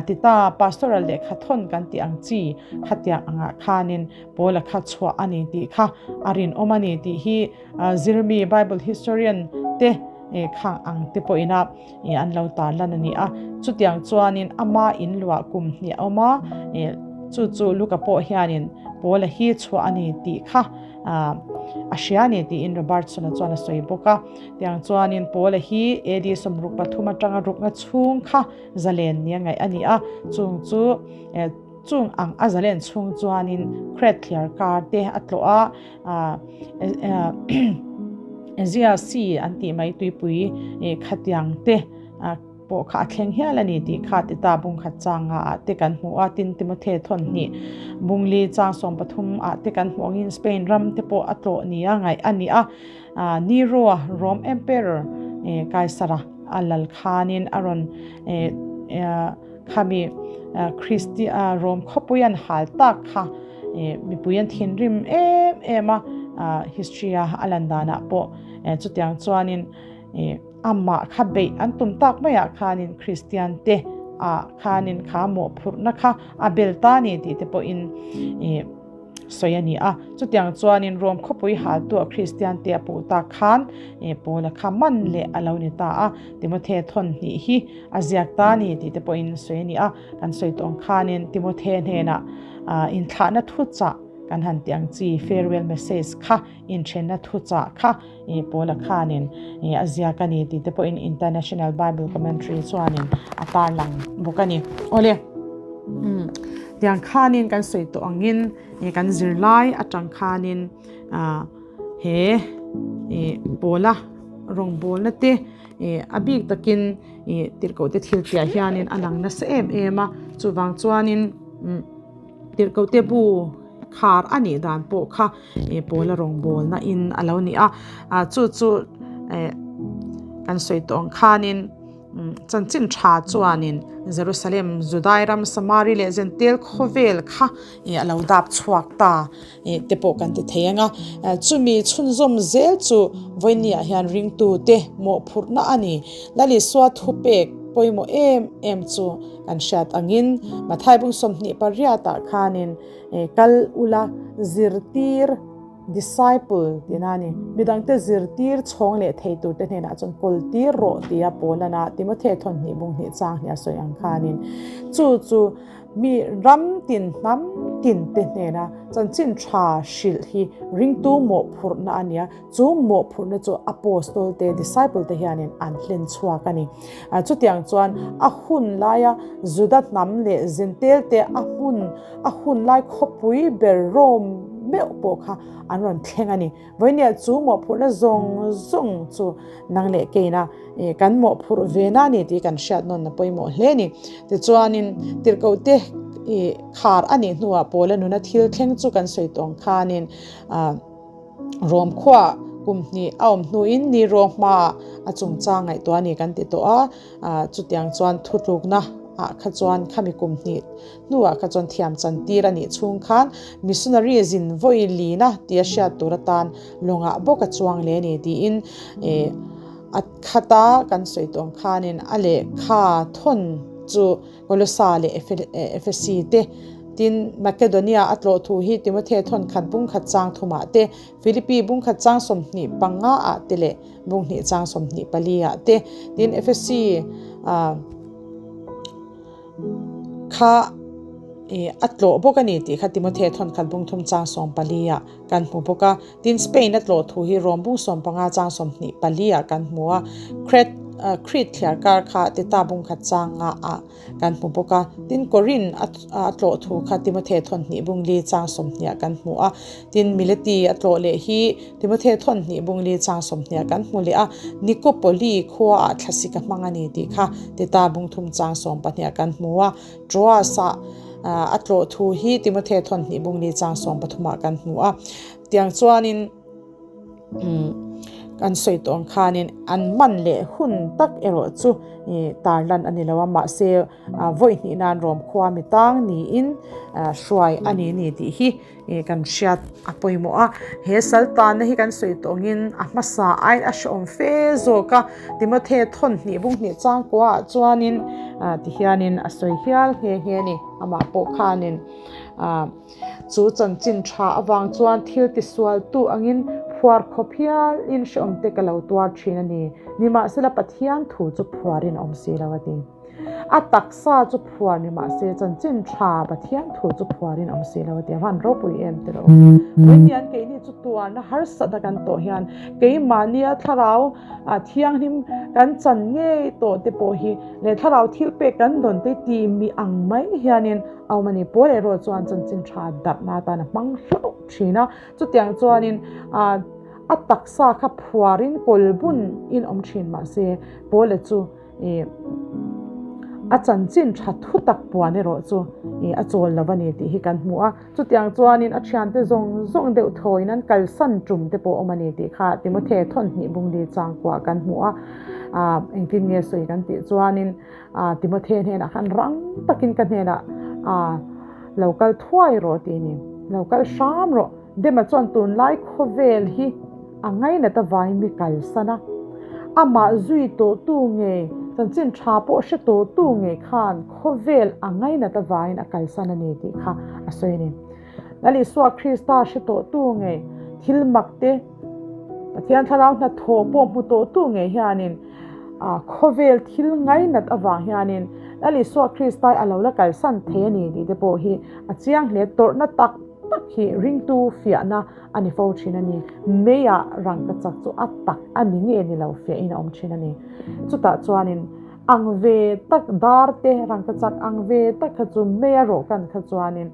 ti ta pastoral lehkha thawn kan tih ang chi khatiang angah khanin Paula kha chhuah a ni tih kha a rinawm a ni tih hi Zirmi Bible historian te khang ang te pawhina an lo tarlan a ni a. Chutiang chuanin ama in luah kum hnih a awm a, chu chu Luka pawh hianin Paula hi chhuah a ni tih kha a hria a ni tiin Robertson-a chuan a sawi bawk a. Tiang chuanin Paula hi AD 63 atanga rukna chhung kha zalen nia ngaih a ni a, chung chu chung ang a zalen chhung chuanin Crete thliar kar te a tlawh a, Asia Sea an tih mai tuipui khatiang te pawh kha a thleng hial a ni tih kha ti ta bung khat changa ah te kan hmu a, tin Timothy thawn hnih bungli chang 13 ah te kan hmuh angin Spain ram te pawh a tlawh nia ngaih a ni a, Nero Rome Emperor Kaisara a lal khanin a rawn Khami Kristi Rom khawpui an hal tak kha mipui an thinrim em em a, history a a lan danah pawh chutiang chuanin amah kha beih an tum tak maiah khanin Kristian te ah khanin kha mawhphurhna kha a bel ta ni tih te pawhin sawi a ni a. Chutiang chuanin Rom khawpui haltuah Kristiante a puh tak khan Paula kha man leh a lo ni ta a, Timothe thawn hnih hi a ziak ta a ni tih te pawhin sawi a ni a. Kan sawi tawh ang khanin Timothe hnenah inthlahna thuchah kan han tih ang chi farewell message kha inthenna thuchah kha Paula khanin a ziak a ni tih te pawhin International Bible Commentary chuanin a tarlang bawk a ni. Awle, tiang khanin kan sawi tawh angin kan zirlai atang khanin he Paula rawngbawlna te a bik takin tirhkohte thil piah hianin a lang nasa em em a, chuvang chuanin tirhkohte bu khar a nih dan pawh kha Paula rawngbawlna in a lo ni a, chu chu kan sawi tawh ang khanin chanchin tha chuanin Jerusalem, Judai ram, Samari leh Jentail khawvel kha a lo dap chhuak ta te pawh kan ti thei ang a. Chumi chhunzawm zel chu vawinia hian ringtute mawhphurhna a ni. Lalisua thupek pawimawh em em chu kan hriat angin Mathai bung 28 ah khanin Kal ula zirtir, disciple, tihna a ni. Midangte zirtir chhawng leh thei turte hnenah chuan kawltir rawh tia Paulana Timothy thawn hnih bung hnih chang hnih a sawi ang khanin chu chu mi ram tin hnam tin te hnena chanchin tha hrilh hi ringtu mawhphurhna a nia. Chu mawhphurhna chu apostol te, disciple te hianin an hlen chhuak a ni. Chutiang chuan a hun laia Juda hnam leh Jentail te a hmun a hun lai khawpui ber Rome meuh pawh kha an rawn thleng a ni. Vawinia chu mawhphurhna zawng zawng chu nang leh keina kan mawhphurh ve na a ni tih kan hriat nawn a pawimawh hle a ni. Tichuanin tirhkohte khar a nih hnuah Paula nuna thil thleng chu kan sawi tawng khanin Rom khuaah kum hnih a awm hnuin ni rawng hmaah a chungchang ngaihtuah a ni kan ti tawh a, chutiang chuan thutlukna ah kha chuan khami kum hnih hnuah kha chuan thiam chantir a nih chhung khan missionary zin vawi lina tia hriat tur atan lawngah bawk a chuang leh a ni tiin a khata kan sawi tawh ang khanin a lehkha thawn chu Kolosa leh Efesi te, tin, Makedonia a tlawh thu hi Timothe thawn khat bung khat chang thumah te, Filipi bung khat chang 25 ah te leh bung hnih chang 24 ah te, tin, Efesi kha a tlawh bawk a ni tih kha Timothe thawn khat bung thum chang 14 ah kan hmu bawk a. Tin, Spain a tlawh thu hi Rom bung 15 chang 24 ah kan hmu a, Crete Crete thliarkar kha Tita bung khat changa ah kan hmu bawk a. Tin, Korin a tlawh thu kha Timothe thawn hnih bung li chang 20 ah kan hmu a. Tin, Mileti a tlawh leh hi Timothe thawn hnih bung li chang 20 ah kan hmu leh a. Nikopoli khua ah thlasik a hmang a ni tih kha Tita bung thum chang 12 ah kan hmu a. Troas ah a tlawh thu hi Timothe thawn hnih bung li chang 13 ah kan hmu a. Tiang chuanin. Kan sawi tawh ang khanin an man leh hun tak erawh chu tarlan a ni lo a, mahse vawi hnih nan Rom khua mi tang niin hruai a ni ni tih hi kan hriat a pawimawh a. He sal tanna hi kan sawi tawh angin a hmasa aiin a hrehawm fe zawk a, Timothy thawn hnih bung hnih changkuaah chuanin tihianin a sawi hial nghe nghe a ni, amah pawh khanin. Chu chanchin tha avang chuan thil tisualtu angin phuar khawp hialin hrehawmte ka lo tuar thin a ni. Nimahsela Pathian thu chu phuarin a awm si lo a ti. A taksa chu phuar ni mahse chanchin tha Pathian thu chu phuarin a awm si lo a ti. A van ropui em tilo. Vawiin keini chu tuarna harsatna kan tawh hian keimahnia thlarau thianghlim kan chan ngei tawh te pawh hi leh thlarau thilpek kan dawn te ti mi ang mai hianin A awm a ni. Paul erawh chuan chanchin tha darhna atan a hmang hlauh thin a. Chutiang chuanin a taksa kha phuarin kawlbun in awm thin mahse Paula chu a chanchin tha thu tak puan erawh chu a chawl lo a ni tih hi kan hmu a. Chutiang chuanin a thiante zawng zawng deuh thawiin an kalsan tum te pawh awm a ni tih kha Timothy thawnhnih bungli changkuah kan hmu a. Engtin nge sawi kan tih chuanin Timothy hnenah khan rang takin ka hnenah lo kal thuai rawh tih a ni. Lo kal hram rawh. Dema chuan tunlai khawvel hi a ngainat avangin mi kalsan a. Amah zui tawhtu ngei, chanchin tha pawh hre tawhtu ngei khan khawvel a ngainat avangin a kalsan a ni tih kha a sawi a ni. Lal Isua Krista hre tawhtu ngei, thil mak te, Pathian thlarau hnathawh pawh hmu tawhtu ngei hianin khawvel thil ngainat avang hianin Lal Isua Kristai a lo la kalsan thei a ni tih te pawh hi a chiang hle. Tawrhna tak tak hi ringtu fiahna a ni fo thin a ni. Meiah rangkachak chu a tak a ni nge ni lo fiahin a awm thin a ni. Chutah chuanin ang ve tak dar te rangkachak ang ve tak kha chu meia rawhkan kha chuanin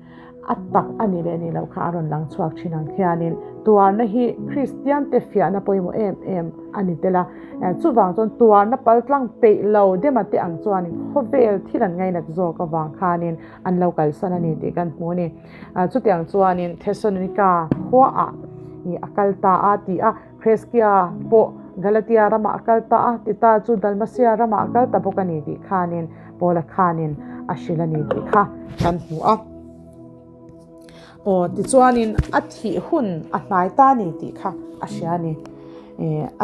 A tak a ni leh ni loh kha a rawn lang chhuak thin ang khianin tuarna hi Kristiante fiahna pawimawh em em a ni tel a. Chuvang chuan tuarna paltlang peih lo demate ang chuanin khawvel thil an ngainat zawk avang khanin an lo kalsan a ni tih kan hmu a ni. Chutiang chuanin Thessalonika khuaah a kal ta a ti a, Kreskia pawh Galatia ramah a kal ta a, Tita chu Dalmasia ramah a kal ta bawk a ni tih khanin Paula khanin a hrilh a ni tih kha kan hmu a. Aw, tichuanin a thih hun a hnai ta a ni tih kha a hria a ni.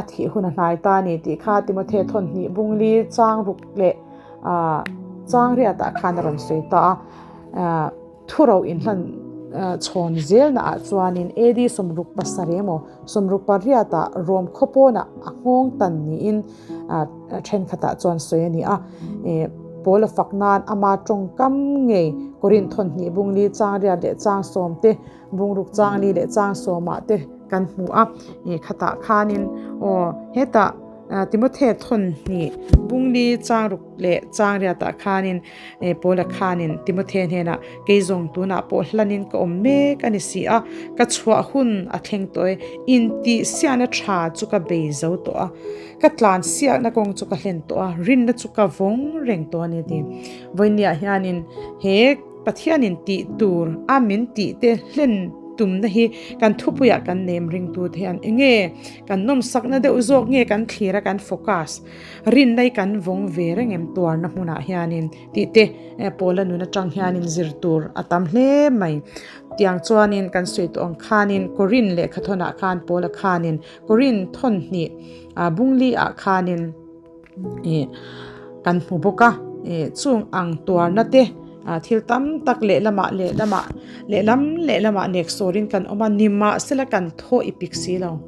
A thih hun a hnai ta a ni tih kha Timothy thawnhnih bungli chang ruk leh chang riatah khan a rawn sawi ta a. Thuro inhlan chhawn zelnaah chuanin AD 67 emaw 68ah Rom khawpawnah a nghawng tan niin thenkhatah chuan sawi a ni a. Paula fak nan ama tawngkam ngei Korinth thawnhnih bungli chang riat leh chang sawm te, bungruk chang li leh chang sawmah te kan hmu a. Khatah khanin aw hetah Timothy thawnhnih bungli chang ruk leh chang riatah khanin Paula khanin Timothy hnenah, Kei zawng tunah pawh hlanin ka awm mek a ni si a, ka chhuah hun a thleng tawh e, intihsiakna tha chu ka bei zo tawh a, ka tlansiakna kawng chu ka hlen tawh a, rinna chu ka vawng reng tawh a ni a ti. Vawinia hianin he Pathianin tih tur a min tih te hlen tumna hi kan thupuiah kan nem ringtute hian enge kan nawmsakna deuh zawk nge kan thlir a kan focus Rinna hi kan vawng ve reng em tuarna hmunah hianin tih te Paula nun atang hianin zir tur a tam hle mai. Tiang chuanin kan sawi tawh ang khanin Korin lehkha thawnah khan Paula khanin Korin thawnhnih bungli ah khanin ih kan hmu bawk a chung ang tuarna te thil tam tak lehlamah lehlamah lehlam lehlamah nek sawrin kan awm a nimahsela kan thaw i pik si lo.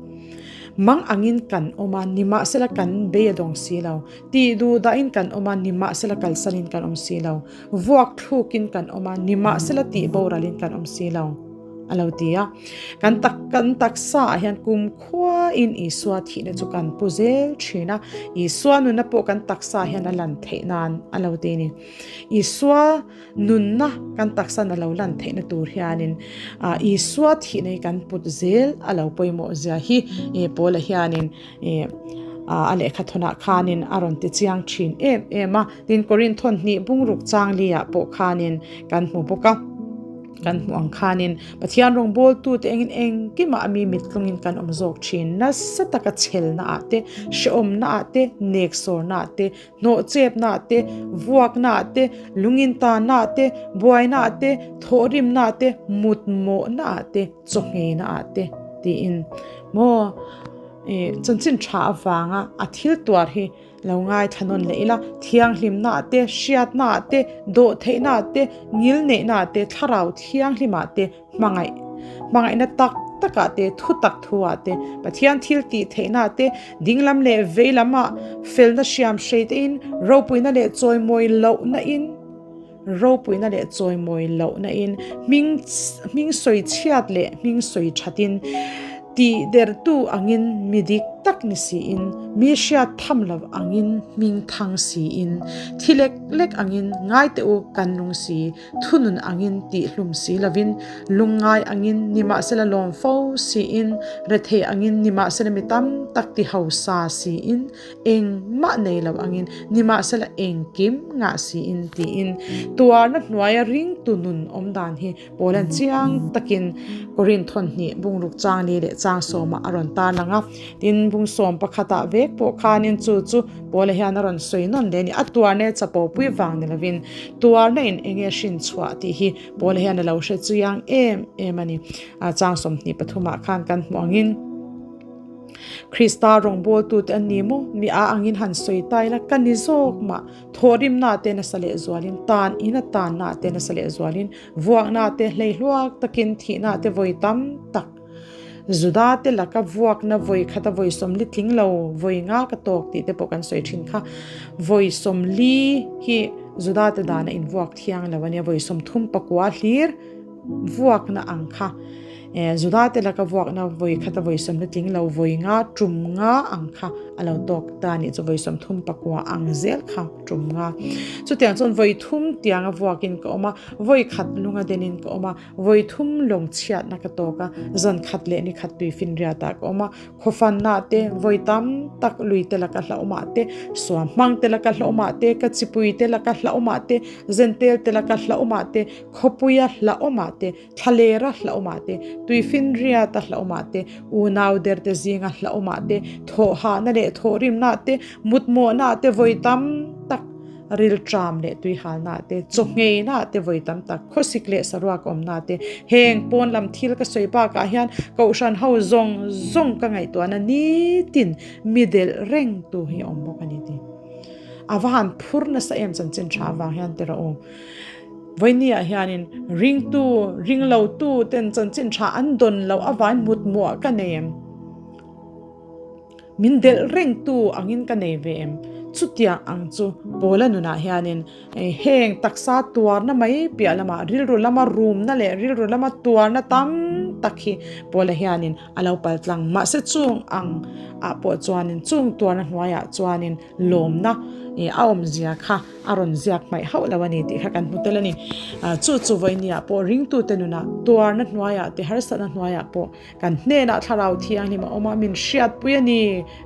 Mang angin kan awm a, nimahsela kan bei a dawng si lo. Tih duh dahin kan awm a, nimahsela kalsanin kan awm si lo. Vuak thlukin kan awm a, nimahsela tih boralin kan awm si lo, a lo ti a. Kan tak kan taksaah hian kumkhuain Isua thihna chu kan pu zel thin a, Isua nunna pawh kan taksaah hian a lan theih nan a lo ti a ni. Isua Nunna kan taksan a lo lan theihna tur hianin Isua thihna hi kan put zel a lo pawimawh zia hi Paula hianin a lehkha thawnah khanin a rawn ti chiang thin em em a. Tin, Korinth thawnhnih bungruk changli ah pawh khanin kan hmu bawk a. Kan hmuh ang khanin Pathian rawngbawltute engin engkimah mi mittlungin kan awm zawk thin. Nasa taka chhelnaah te, hrehawmnaah te, neksawrnaah te, hnawhchepnaah te, vuaknaah te, lungintannaah te, buainaah te, thawhrimnaah te, mutmawhnaah te, chawngheinaah te tiin maw chanchin tha avanga a thil tuar hi Lo ngaithla nawn leh ila, thianghlimnaah te, hriatnaah te, dawhtheihnaah te, ngilneihnaah te, thlarau thianghlimah te, hmangaih, hmangaihna tak takah te, thutak thuah te, Pathian thil tih theihnaah te, dinglam leh veilamah felna hriam hrei tein, ropuina leh chawimawi lohna in, ropuina leh chawimawi lohna in, hming hming sawi chhiat leh hming sawi thatin, tih dertu angin mi dik tak ni siin, mi hriat tham lo angin hming thang siin, thi lek lek angin ngai teh u kan nung si, thunun angin tih hlum si lovin, lungngai angin nimahsela lawm fo siin, rethei angin nimahsela mi tam tak ti hausa siin, Engmah nei lo angin, nimahsela engkim ngah siin tiin tuarna hnuaia ringtu nun awm dan hi Paulan chiang takin Korinth thawnhnih bungruk chang li leh chang sawmah a rawn tarlang a. Tin, bung sawm pakhatah vek pawh khanin chu chu Paula hian a rawn sawi nawn leh a ni. A tuarna hi chapopui vang ni lovin tuarna in enge hrin chhuah tih hi Paula hian a lo hre chiang em em a ni. Chang 23 ah khan kan hmuh angin. Krista rawngbawltute an ni maw? Mi a angin han sawi ta ila, ka ni zawk mah. Thawhrimna te nasa leh zualin, tan ina tanna te nasa leh zualin, vuakna te hleihluak takin thihna te vawi tam tak. Juda te laka vuakna vawi khata vawi sawmli tling lo vawi nga ka tawk tih te pawh kan sawi thin kha. Vawi sawmli hi Juda te dana invuak thiang lo ania, vawi 30 pakua hlir vuakna ang kha. Juda te laka vuakna vawi khata vawi sawmna tling lo vawi nga tum nga ang kha a lo tawk ta anih chu vawi 30 pakua ang zel kha tum nga. Chutiang chuan vawi thum tianga vuakin ka awm a, vawi khat lunga denin ka awm a, vawi thum lawng chhiatna ka tawk a, zan khat leh ni khat tui finriatah ka awm a, khawfanna te vawi tam tak lui te laka hlauhawmah te, suam hmang te laka hlauhawmah te, ka chipui te laka hlauhawmah te, zentel te laka hlauhawmah te, khawpuia hlauhawmah te, Thlalera hlauhawmah te, tuifinriata hlauhawmah te, unau derte zinga hlauhawmah te, thawhhahna leh thawhrimna te, mutmawhna te vawi tam tak, rilṭam leh tuihalna te, chawngheina te vawi tam tak, khawsik leh saruak awmna te, heng pawn lam thil ka sawi bakah hian kohhran ho zawng zawng ka ngaihtuahna nitin mi delh reng tu hi a awm bawk a ni tih a va han phur nasa em chanchin tha avang hian tiraw u. Vawinia hianin ringtu, ringlotu ten chanchin tha an dawn loh avain mutmuah ka nei em? Min delh rengtu angin ka nei ve em? Chutiang ang chu Paula nunah hianin heng taksa tuarna mai piah lamah rilru lama rumna leh rilru lama tuarna tam tak hi Paula hianin a lo paltlang. Mahse chung ang ah pawh chuanin chung tuarna hnuaiah chuanin lawmna a awmzia kha a rawn ziak hmaih hauh lo a ni tih kha kan hmu tel a ni. Chu chu vawinia pawh ringtute nunah tuarna hnuaiah te harsatna hnuaiah pawh kan hnenah thlarau thianghlim a awm a, min hriatpui a ni.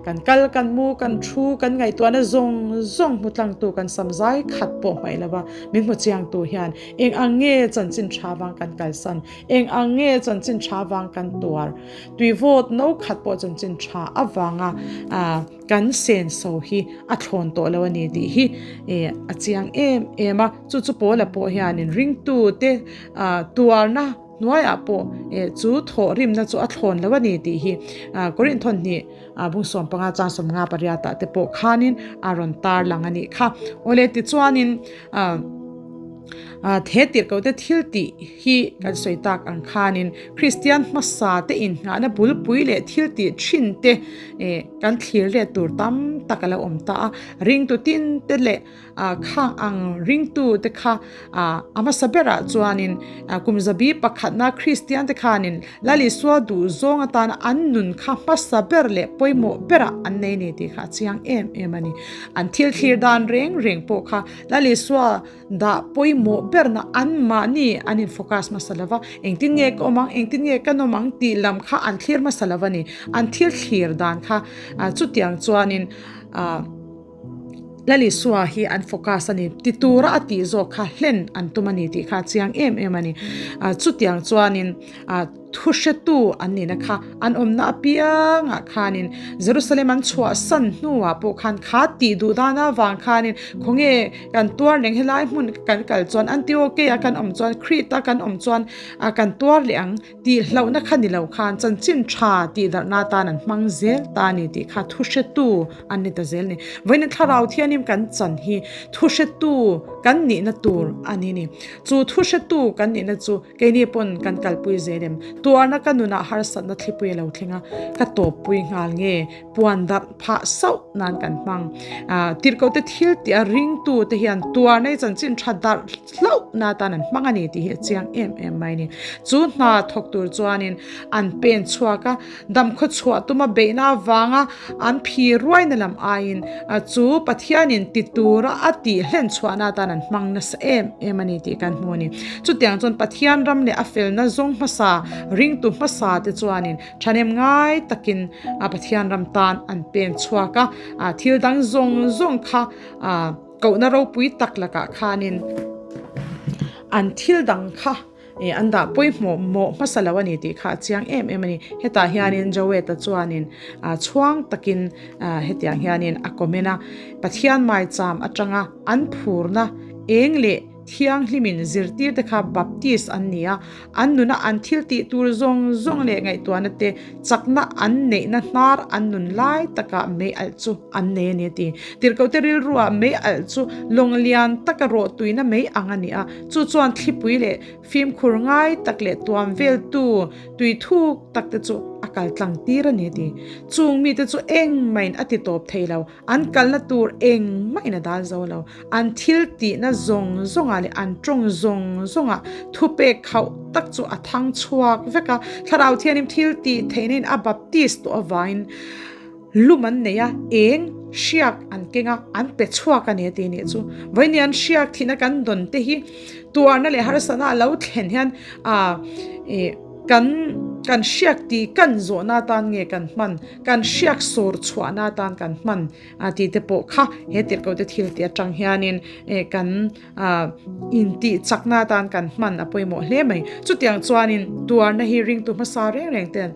Kan kal, kan mu, kan thu, kan ngaihtuahna zawng zawng hmu tlangtu kan sam zai khat pawh hmaih lo va, min hmu chiangtu hian eng ang nge chanchin tha vang kan kalsan, eng ang nge chanchin tha vang kan tuar, tuivawt no khat pawh chanchin tha avanga Kan senso hi a thlawn tawh lo a ni tih hi a chiang em em a, chu chu Paula pawh hianin ringtute tuarna hnuaiah pawh chu thawhrimna chu a thlawn lo a ni tih hi Korinth thawnhnih bung 15 chang 15 pariatah te pawh khanin a rawn tarlang a nih kha. Awle tichuanin He tirhkohte thil tih hi kan sawi tak ang khanin Kristian hmasa te inngahna bulpui leh thil tih thin te kan thlir let tur tam tak a lo awm ta a. Ringtu tin te leh khang ang ringtu te kha a hmasa berah chuanin kum zabi pakhatna Kristian te khanin Lal Isua duhzawng atana an nun kha hmasa ber leh pawimawh berah an nei ni tih kha a chiang em em a ni. An thil thlir dan reng reng pawh kha Lal Isua dah pawimawh berna anmahni an in focus hmasa lova, engtin nge ka awm ang, engtin nge ka nawm ang tih lam kha an thlir hmasa lova ni. An thil thlir dan kha chutiang chuanin ah. Lal Isua hi an focus a ni, ti tura a tih zawk kha hlen an tum a ni tih kha a chiang em em a ni. Chutiang chuanin thu hretu an nihna kha an awmna apiangah khanin Jerusalem an chhuahsan hnuah pawh khan kha tih duh dan avang khanin khawnge kan tuar leng helai hmun kan kal chuan Antioke-a kan awm chuan Crete-a kan awm chuan kan tuar leh ang Tih hlauhna kha ni lo khan chanchin tha tih darhna atan an hmang zel ta a ni tih kha thu hretu an ni ta zel ni. Vawiin thlarau thianim kan chan hi thu hretu kan nihna tur a ni ni. Chu thu hretu kan nihna chu keini pawn kan kalpui zel em? Tuarna ka nunah harsatna thlipui a lo thleng a, ka tawppui nghal nge? Puan darh phah sauh nan kan hmang. Tirhkohte thil tih a ringtute hian tuarna hi chanchin tha darh hlauh na atan an hmang a ni tih hi a chiang em em mai a ni. Chu hna thawk tur chuanin an pen chhuak a, damkhaw chhuah tuma beihna avanga an phi ruaina lam aiin chu Pathianin ti tura a tih hlen chhuahna atan an hmang nasa em em a ni tih kan hmu a ni. Chutiang chuan Pathian ram leh a felna zawng hmasa ringtu hmasa te chuanin Thahnem ngai takin Pathian ram tan an pen chhuak a, thil dang zawng zawng kha kohna ropui tak lakah khanin an thil dang kha an dah pawimawh mawh hmasa lo a ni tih kha a chiang em em a ni. Hetah hianin Joet-a chuanin chhuang takin hetiang hianin a comment a, Pathian maicham atanga an phurna eng leh Thianghlimin zirtirte kha Baptist an ni a, an nuna an thil tih tur zawng zawng leh ngaihtuahna te chakna an neihna hnar an nun lai takah mei alh chu an nei a ni a ti. Tirhkohte rilruah mei alh chu lawng lian taka rawh tuina mei ang a ni a, chu chuan thlipui leh fimkhur ngai tak leh tuam veltu tui thuk takte chu a kal tlang tir a ni a ti. Chung mite chu engmahin a ti tawp thei lo. An kalna tur engmah in a dal zo lo. An thil tihna zawng zawngah leh an tawng zawng zawngah thupek khauh tak chu a thang chhuak vek a. Thlarau Thianghlim thil tih theihna in a baptist tawh avangin lum an nei a, eng hriak an keng a, an pe chhuak a ni a ti nih chu. Vawiin an hriak thihna kan dawn te hi tuarna leh harsatna a lo thlen hian ah ih kan kan hriak tih kan zawhna atan nge kan hman? Kan hriak sawr chhuahna atan kan hman tih te pawh kha he tirhkohte thil tih atang hianin kan intih chakna atan kan hman a pawimawh hle mai. Chutiang chuanin tuarna hi ringtu hmasa reng reng ten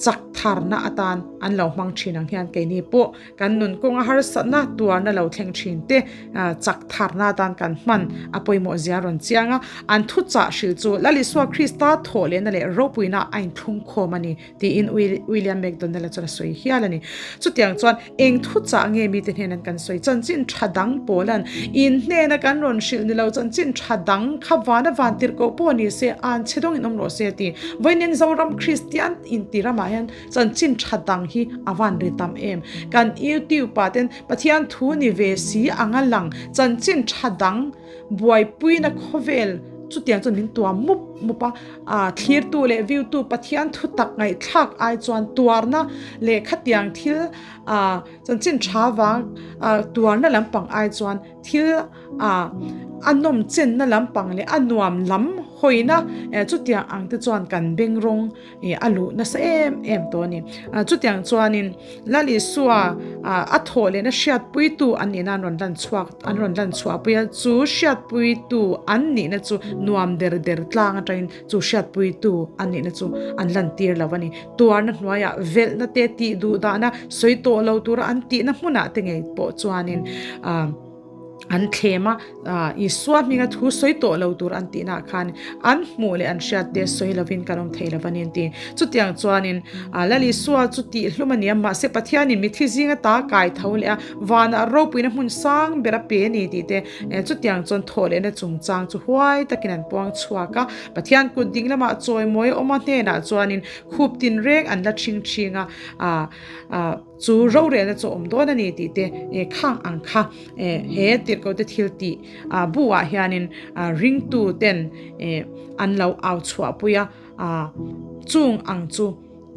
chak tharna atan an lo hmang thin ang hian keini pawh kan nun kawnga harsatna tuarna lo thleng thin te chak tharna atan kan hman a pawimawh zia rawn chiang a. An thuchah hrilh chu Lal Isua Krista thawhlehna leh ropuina a inthlung khawm a ni. Tiin William McDonnell-a chuan a sawi hial a ni. Chutiang chuan eng thuchah nge mite hnena kan sawi? Chanchin tha dang pawlan in hnena kan rawn hrilh ni lo, chanchin tha dang kha vana van tirhkoh pawh ni se, an chhe dawngin awm rawh se a ti. Vawiin Zoram Kristian inti ramah hian chanchin tha dang hi a van ri tam em? Kan YouTube-ah ten Pathian thu ni ve si anga lang chanchin tha dang buaipuina khawvel chutiang chuan min tuam mup mup a, ah thlirtu leh viewtu Pathian thu tak ngaihthlak ai chuan tuarna leh khatiang thil ah chanchin tha vang ah tuarna lampang ai chuan thil ah a nawm chenna lampang leh a nuam lam hawina eh chutiang ang te chuan kan beng rawng Ih a luh nasa em em tawh a ni. Chutiang chuanin Lal Isua a thawh lehna hriatpuitu an nihna an rawn lan chhuak an rawn lan chhuahpui a, chu hriatpuitu an nihna chu nuam der der tlang atangin chu hriatpuitu an nihna chu an lantir lo a ni. Tuarna hnuaiah velhna te tih duh dahna sawi tawh lo tura an tihna hmunah te ngei pawh chuanin ah An thlem a, Isua hminga thu sawi tawh lo tur an tihnaah khan an hmuh leh an hriat te sawi lovin kan awm thei lo a ni an ti. Chutiang chuanin Lal Isua chu tihhlum a ni a, mahse Pathianin mithi zinga ta kai tho leh a, vanah ropuina hmun sang ber a pe a ni tih te, chutiang chuan thawh lehna chungchang chu huai takin an puang chhuak a. Pathian kut ding lamah chawimawi a awm a hnenah chuanin khup tinreng an la ṭhing ṭhing a, Chu rorelna chu awm dawn a ni tih te khang ang kha he tirhkohte thil tih bu ah hianin ringtu ten an lo au chhuahpui a, chung ang chu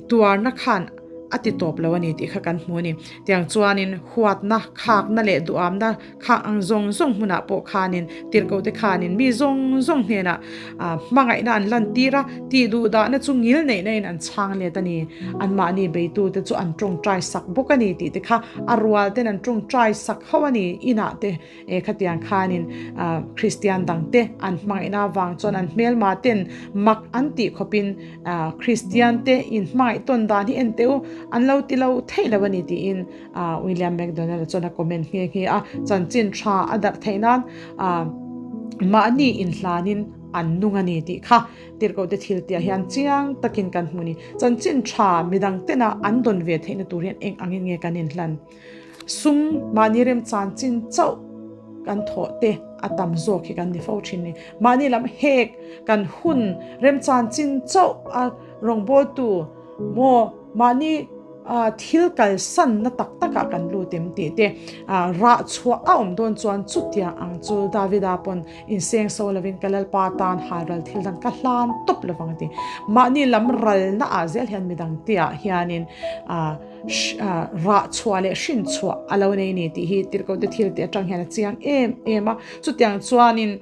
tuarna khan a ti tawp lo a ni tih kha kan hmu a ni. Tiang chuanin huatna, khakna leh duhamna khak ang zawng zawng hmunah pawh khanin tirhkohte khanin mi zawng zawng hnenah hmangaihna an lantir a, tih duh dahna chu ngil neihna in an chhang let a ni. Anmahni beitute chu an tawngtai sak bawk a ni tih te kha a rual ten an tawngtai sak ho a ni. Inah te E khatiang khanin Kristian dangte an hmangaihna avang chuan an hmelma ten mak an tih khawpin Kristian te inhmangaih tawn dan hi en teh u, an lo ti lo theih lo a ni tiin William MacDonald chuan a comment nghe nghe a. Chanchin tha a darh theih nan mahni inhlanin an nung a ni tih kha tirhkohte thil tihah hian chiang takin kan hmu a ni. Chanchin tha midang tena an dawn ve theihna tur hian eng angin nge kan inhlan? Sum mahni remchan chin chauh kan thawh te a tam zawk hi kan ni fo thin ni. Mahni lam hek kan hun remchan chin chauh a rawngbawltu maw mahni thil kalsanna tak takah kan lut em tih te rah chhuah a awm dawn chuan chutiang ang chu Davida pawn inseng so lovin ka Lalpa tan halral thil dang ka hlan tawp lovang a ti. Mahni lam ralna ah zel hian midang te ah hianin Rah chhuah leh hrin chhuah a lo nei ni tih hi tirhkohte thil tih atang hian a chiang em em a. Chutiang chuanin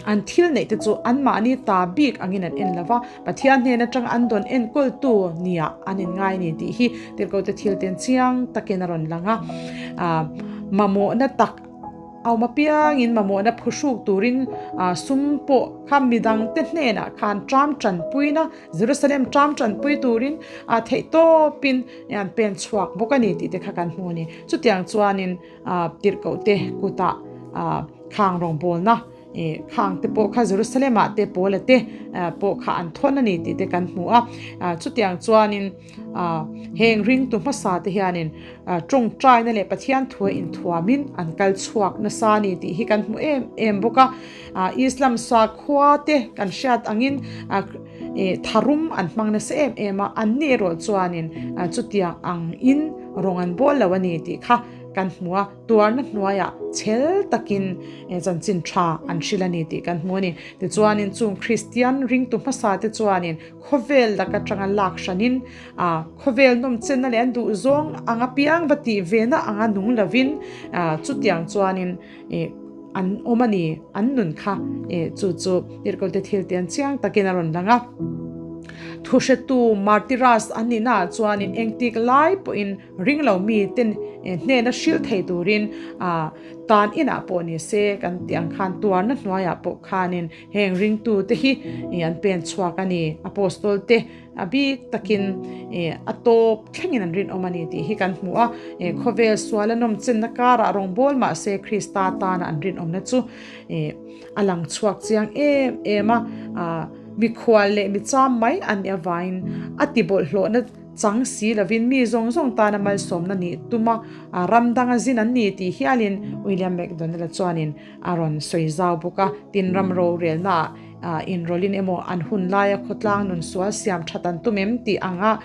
an thil neih te chu anmahni ta bik angin an en lova, Pathian hnen atang an dawn enkawltu nia an inngai ni tih hi tirhkohte thil ten chiang takin a rawn lang a. Mamawhna tak A awm apiangin mamawhna phuhruk turin sum pawh kha midangte hnenah khan ṭam ṭanpuina, Jerusalem ṭam ṭanpui turin theihtawpin an pen chhuak bawk a ni tih te kha kan hmu a ni. Chutiang chuanin tirhkohte kutah khang rawngbawlna Khang te pawh kha Jerusalem ah te Paula te pawh kha an thawn a ni tih te kan hmu a. Chutiang chuanin heng ringtu hmasa te hianin tawngtaina leh Pathian thua inthuamin an kal chhuak nasa a ni tih hi kan hmu em em bawk a. Islam sakhua te kan hriat angin tharum an hmang nasa em em a, anni erawh chuanin chutiang angin rawng an bawl lo a ni tih kha kan hmu a. Tuarna hnuaiah chhel takin chanchin tha an hrilh a ni tih kan hmu a ni. Tichuanin chung Kristian ringtu hmasa te chuanin khawvel lak atanga lak hranin khawvel nawmchenna leh an duhzawng anga piang va tih vena anga nung lovin chutiang chuanin an awm a ni, an nun kha chu chu tirhkohte thil te an chiang takin a rawn lang a. Thuhretu Martyras an nihnaah chuanin engtik lai pawhin Ring lo mi ten hnena hrilh thei turin tan inah pawh ni se kan tih ang khan tuarna hnuaiah pawh khanin heng ringtu te hi an pen chhuak a ni. Apostol te a bik takin a tawp thlengin an rinawm a ni tih hi kan hmu a. Khawvel sual a nawm chenna karah rawngbâwl mah se Krista tana an rinawmna chu a lang chhuak chiang em em a. Mikhual leh micham mai an nih avangin a ti bawlhhlawhna Chang si lovin mi zawng zawng tana malsawmna nih tuma ram danga zin an ni tih hialin William MacDonald-a chuanin a rawn sawi zau bawk a. Tin, ram rorelnaah inrawlhin emaw an hun laia khawtlang nun sual siam that an tum em tih anga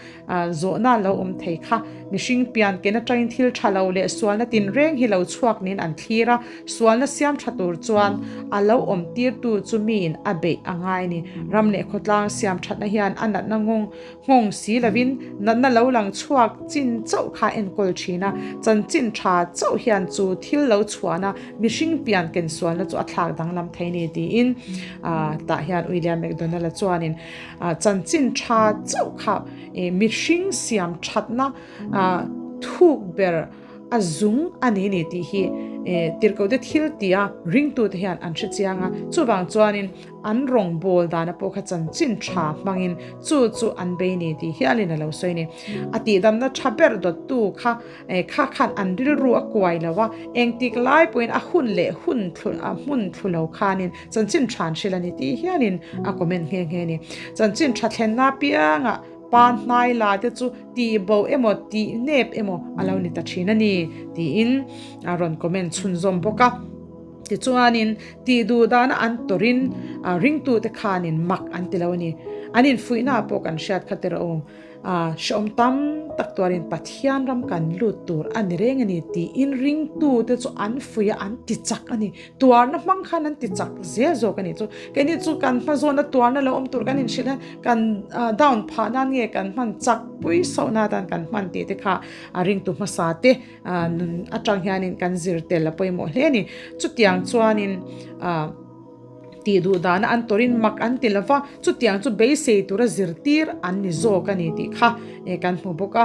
zawhna lo awm thei kha mihring pian ken atangin thil tha lo leh sualna tinreng hi lo chhuak niin an thlir a, sualna siam tha tur chuan a lo awm tirtu chu miin a beih a ngai a ni. Ram leh khawtlang siam thatna hian a natna nghawng Nghawng si lovin natna lo lang chhuak chin chauh kha enkawl thin a, chanchin tha chauh hian chu thil lo chhuahna mihring pian kensualna chu a thlak danglam thei ni tiin tah hian William McDonald-a chuanin chanchin tha chauh kha mihring siam thatna thuk ber a zung a ni ni tih hi tirhkohte thil tia ringtute hian an hre chiang a, chuvang chuanin An rawngbâwl dâna pawh kha chanchin ṭha hmangin chu chu an bei ni tih hialin a lo sawi a ni. A tihdamna ṭha ber dawttu kha kha khan an rilru a kuai lo a, engtik lai pawhin a hun leh hun thlu a hmun thlu lo khanin chanchin ṭha an hrilh a ni tih hialin a comment nghe nghe a ni. Chanchin ṭha thlenna apiangah pa hnai la te chu tihbo emaw tihnep emaw a lo ni ta ṭhin a ni tiin a rawn comment chhunzawm bawk a. Tichuanin, tih duh dana an tawrhin ringtute khanin mak an ti lo a ni. An infuihnaah pawh kan hriat kha tirh a awm. Hrehawm tam tak tuarin Pathian ram kan lut tur a ni reng a ni tiin ringtute chu an fuih a, an ti chak a ni. Tuarna hmang khan an ti chak zel zawk a ni chu. Keini chu kan hmazawna tuarna lo awm tur kan inhrilh hian kan down phah nan nge kan hman chak pui sauh na atan kan hman tih te kha a ringtu hmasa te nun atang hianin kan zir tel a pawimawh hle a ni. Chutiang chuanin. Tih duh dana an tawrin mak an ti lova, chutiang chu beisei tura zirtir an ni zawk a ni tih kha kan hmu bawk a.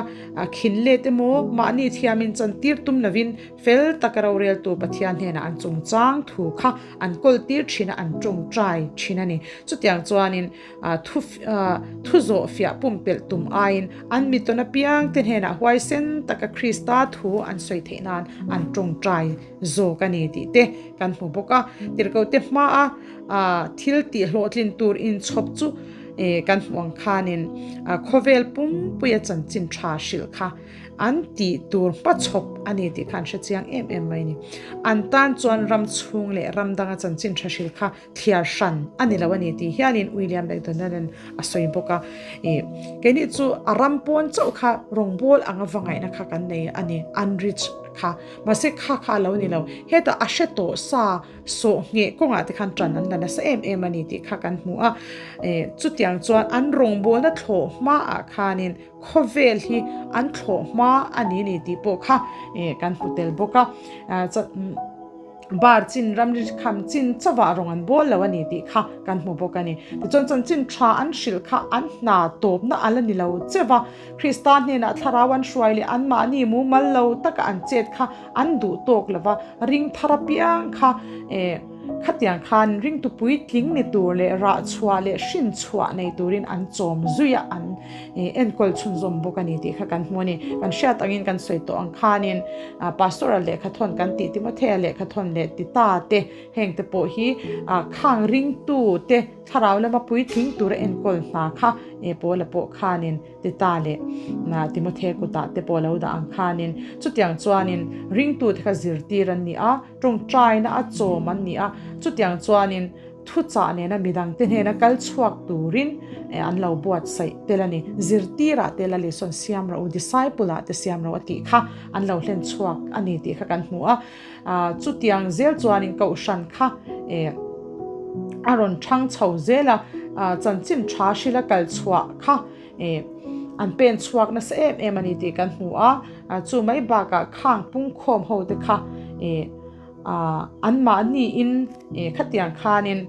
Khin let emaw mahni thiamin chantir tum lovin fel taka roreltu Pathian hnenah an chungchang thu kha an kawltir thin a, an tawngtai thin a ni. Chutiang chuanin thu thu zawh fiah pumpelh tum aiin an mitawn apiangte hnenah huaisen taka Krista thu an sawi theih nan an tawngtai zawk a ni tih te kan hmu bawk a. Tirhkohte hmaa thil tih hlawhtlin tur inchhawp chu kan hmuh ang khanin khawvel pumpuia chanchin tha hrilh kha an tih tur hmachhawp a ni tih kha an hre chiang em em mai a ni. An tan chuan ram chhung leh ram danga chanchin tha hrilh kha thliar hran a ni lo a ni tih hianin William McDonald-a'n a sawi bawk a. Ih, keini chu a ram pawn chauh kha rawngbawl anga va ngaihna kha kan nei a ni, unreached kha. Mahse kha kha a lo ni lo. Hetah a hre tawh sa sawh ngheh kawngah te khan ṭan an la nasa em em a ni tih kha kan hmu a. Ih, chutiang chuan an rawngbawlna thlawh hmaah khanin khawvel hi an thlawh hma a ni ni tih pawh kha ih kan hmu tel bawk a. Bar chin ramri kham chin chauhah rawng an bawl lo a ni tih kha kan hmu bawk a ni. Tichuan chanchin tha an hrilh kha an hna tawpna a la ni lo cheuh a, Krista hnenah thlarau an hruai leh anmahni mumal lo taka an chet kha an duh tawk lo va, ring thar apiang kha eh khatiang khan ringtu puitling ni tur leh rah chhuah leh hrin chhuah nei turin an chawm zui a, an enkawl chhunzawm bawk a ni tih kha kan hmu a ni. Kan hriat angin kan sawi tawh ang khanin Pastoral lehkhathawn kan tih Timothea lehkhathawn leh Tita te heng te pawh hi khang ringtu te thlarau lama puitling tura enkawl hna kha Paula pawh khanin Tita leh Timothea kutah te pawh lo dah ang khanin chutiang chuanin ringtu te kha zirtir an ni a, tawngtaina a chawm an ni a, chutiang chuanin Thuchah nena midangte hnena kal chhuak turin an lo buatsaih tel a ni. Zirtirah te Lal Isua'n siam rawh u, disciple-ah te siam rawh a tih kha an lo hlen chhuak a ni tih kha kan hmu a. Chutiang zel chuanin Kohhran kha a rawn thang chho zel a, chanchin tha hrila kal chhuah kha an pen chhuak nasa em em a ni tih kan hmu a. Chu mai bakah khang pungkhawm ho te kha Anmahniin khatiang khanin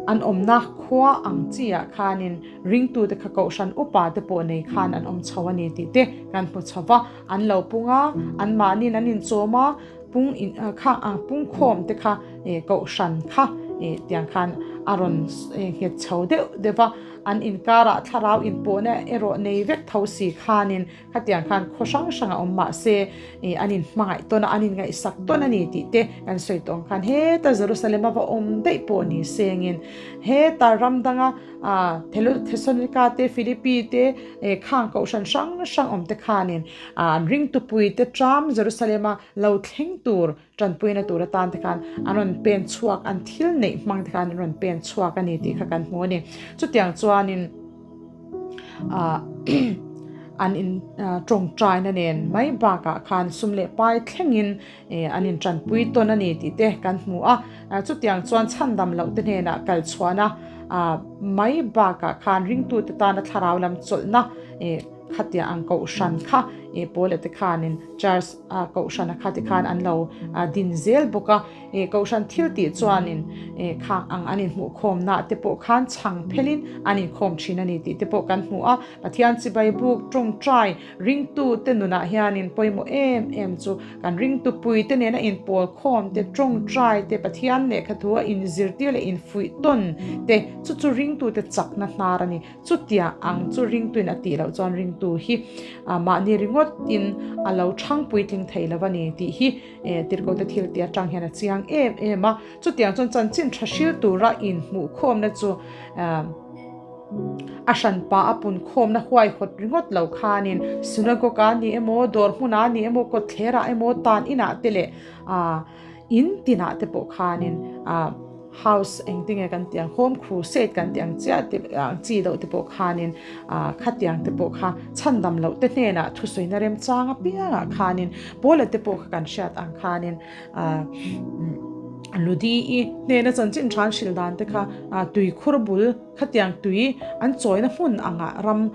an awmna khua ang chiah khanin ringtute kha kohhran upa te pawh nei khan an awm chho a ni tih te kan hmu chho va. An lo pung a, anmahniin an inchawm a, pung kha pungkhawm te kha kohhran kha tiang khan a rawn nghet chho deuh deuh va. An inkarah thlarau inpawhna erawh nei vek tho si khanin Khatiang khan khaw hrang hrang a awm mahse ih an inhmangaih tawn a, an inngaihsak tawn a ni tih te kan sawi tawh ang khan heta Jerusalem a va awm daih pawh ni sengin heta ram danga ah Thessalonica te Philippi te eh khang kohhran hrang hrang awm te khanin ah an ringtupui te ṭam Jerusalem a lo thleng tur ṭanpuina tur atan te khan an rawn pen chhuak an thil neih hmang te khan an rawn pen chhuak a ni tih kha kan hmu a ni. Chutiang chuanin ah an in tawngtaina nen mai bakah khan sum leh pai thlengin eh an intanpui tawn a ni tih te kan hmu a. Chutiang chuan chhandam loh te hnenah kal chhuahna ah mai bakah khan ringtute tana thlarau lam chawlhna eh Khatia ang kohhran kha eh Paula te khanin church a kohhrana kha te khan an lo din zel bawk a, eh kohhran thil tih chuanin eh khang ang an inhmuhkhawmna te pawh khan chhang phelin an inkhawm thin a ni tih te pawh kan hmu a. Pathian chibai buk tawngtai ringtu te nunah hianin pawimawh em em chu kan ringtu pui te nena inpawl khawm te tawngtai te Pathian lehkha thu a inzirtir leh infuih tawn te chu chu ringtu te chakna hnar a ni. Chutiang ang chu ringtuin a tih loh chuan ringtu hi mahni ringawtin a lo thang puitling thei lo a ni tih hi Tirhkohte thil tih atang hian a chiang em em a. Chutiang chuan chanchin tha hril tura inhmuhkhawmna chu a hranpa a punkhawmna huaihawt ringawt lo khanin synagogue-a ni emaw, dawr hmunah ni emaw, kawtthlerah emaw, tan inah te leh in tinah te pawh khanin. House engtinge kan tih ang, Home Crusade kan tih ang chiah te ang chi deuh te pawh khanin ah khatiang te pawh kha chhandam loh te hnenah thusawina remchang apiangah khanin Paula te pawh kha kan hriat ang khanin ah Ludi i hnena chanchin than hrilh dan te kha ah tuikhur bul Khatiang tui an chawina hmun angah ram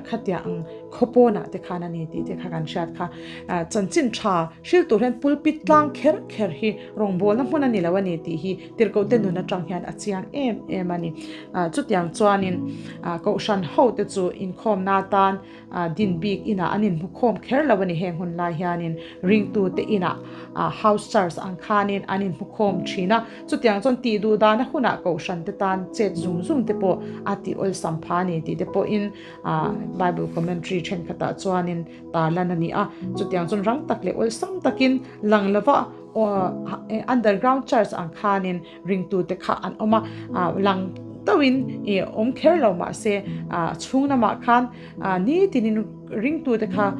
khatiang khawpawnah te khan a ni tih te kha kan hriat kha. Chanchin tha hril tur hian pulpit tlang kher kher hi rawngbawlna hmun a ni lo a ni tih hi tirhkohte nun atang hian a chiang em em a ni. Chutiang chuanin Kohhran hote chu inkhawmna atan Din bik inah an inhmukhawm kher lo a ni. Heng hun lai hianin ringtute inah house church ang khanin an inhmukhawm thin a, chutiang chuan tih duh dana hunah kohhran te tan chet zung zung te pawh a tih awlsam pha a ni tih te pawhin Bible commentary thenkhatah chuanin tarlan a ni a. Chutiang chuan rang tak leh awlsam takin lang lova underground church ang khanin ringtute kha an awm a, lang deuhin i awm kher lo mahse chhung lamah khan nitinin ringtute kha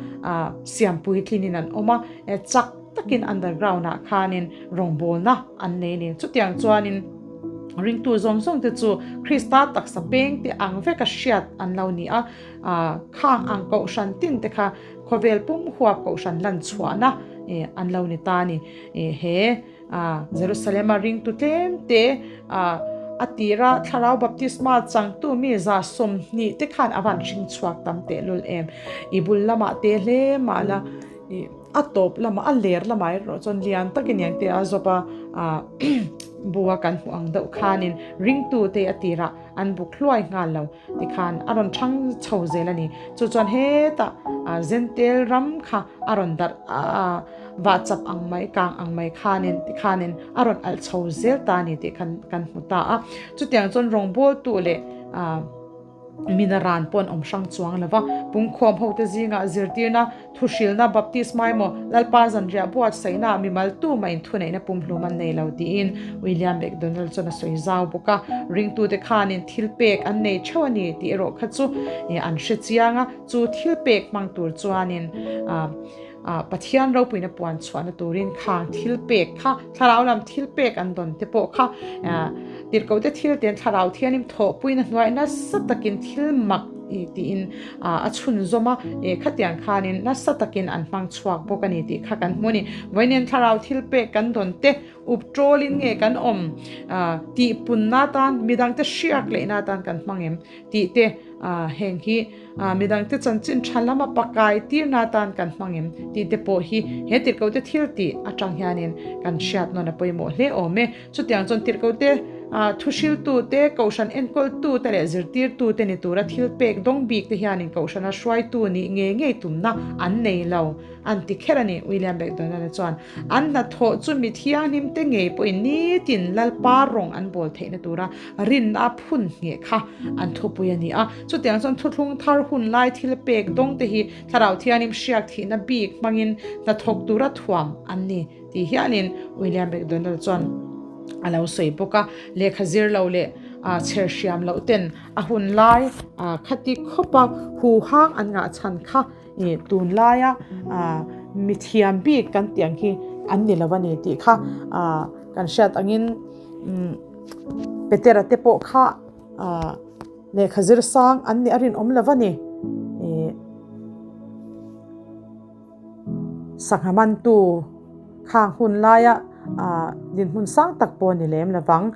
siampui tlinin an awm a, chak takin underground ah khanin rawngbawlna an nei a ni. Chutiang chuanin ringtu zawng zawng te chu Krista taksa peng te ang veka hriat an lo ni a, khang ang kohhran tin te kha khawvel pum huap kohhran lan chhuahna an lo ni ta a ni. He. Jerusalema ringtu tlem te a tira thlarau baptisma changtu mi 20 te khan a van hring chhuak tam tehlul em. I bul lamah te hle mah la a tawp lamah a ler lamah erawh chuan lian takin eng te a zawp a bua kan hmuh ang deuh khanin ringtu te a tirah an buk hluai nghal lo. Tikhan a rawn thang chho zel a ni. Chu chuan hetah Zentel ram kha a rawn darh a, vahchap ang mai, kang ang mai khanin tikhanin a rawn alh chho zel ta a ni tih khan kan hmu ta a. Chutiang chuan rawngbawltu leh minaran pawh an awm hrang chuang lo va, pungkhawm hote zingah zirtirna Thuhrilna baptisma emaw Lalpa zanriah buatsaihna mimal tumah in thuneihna pumhlum an nei lo tiin William MacDonald chuan a sawi zau bawk a. Ringtute khanin thil pek an nei theuh a ni tih erawh kha chu an hre chiang a, chu thil pek hmang tur chuanin Pathian ropuina puan chhuahna turin khang thil pek kha thlarau lam thil pek an dawn te pawh kha tirhkohte thil ten thlarau thianghlim thawhpuina hnuai nasa takin thil mak tiin a chhunzawm a, khatiang khanin nasa takin an hmang chhuak bawk a ni tih kha kan hmu a ni. Vawiin thlarau thil pek kan dawn te, up tawlin nge kan awm tih punna atan, midangte hriak lehna atan kan hmang em tih te, heng hi midangte chanchin tha lama pakai tirna atan kan hmang em tih te pawh hi he tirhkohte thil tih atang hianin kan hriat nawn a pawimawh hle awm e. Chutiang chuan tirhkohte, thuhriltute, kohhran enkawltute leh zirtirtute ni tura thil pek dawng bikte hianin kohhrana hruaitu nih ngei ngei tumna an nei lo an ti kher a ni. William McDonald-a chuan, An hnathawh chu mi thianghlimte ngei pawhin nitin Lalpa rawng an bawl theihna tura rinna a phun ngheh kha an thupui a ni a. Chutiang chuan thuthlung thar hun lai thil pek dawngte hi Thlarau Thianghlim hriak thihna bik hmangin hnathawk tura thuam an ni. Tih hianin William McDonald chuan a lo sawi bawk a, lehkha zir lo leh chher hriam loh ten a hun lai khati khawpa huhang an ngah chhan kha tunlaia mithiam bik kan tih ang hi an ni lo a ni tih kha kan hriat angin Petera te pawh kha lehkha zir sang an nih a rinawm lo a ni. Sangha mantu khang hun laia dinhmun sang tak pawh a ni lem lo vang.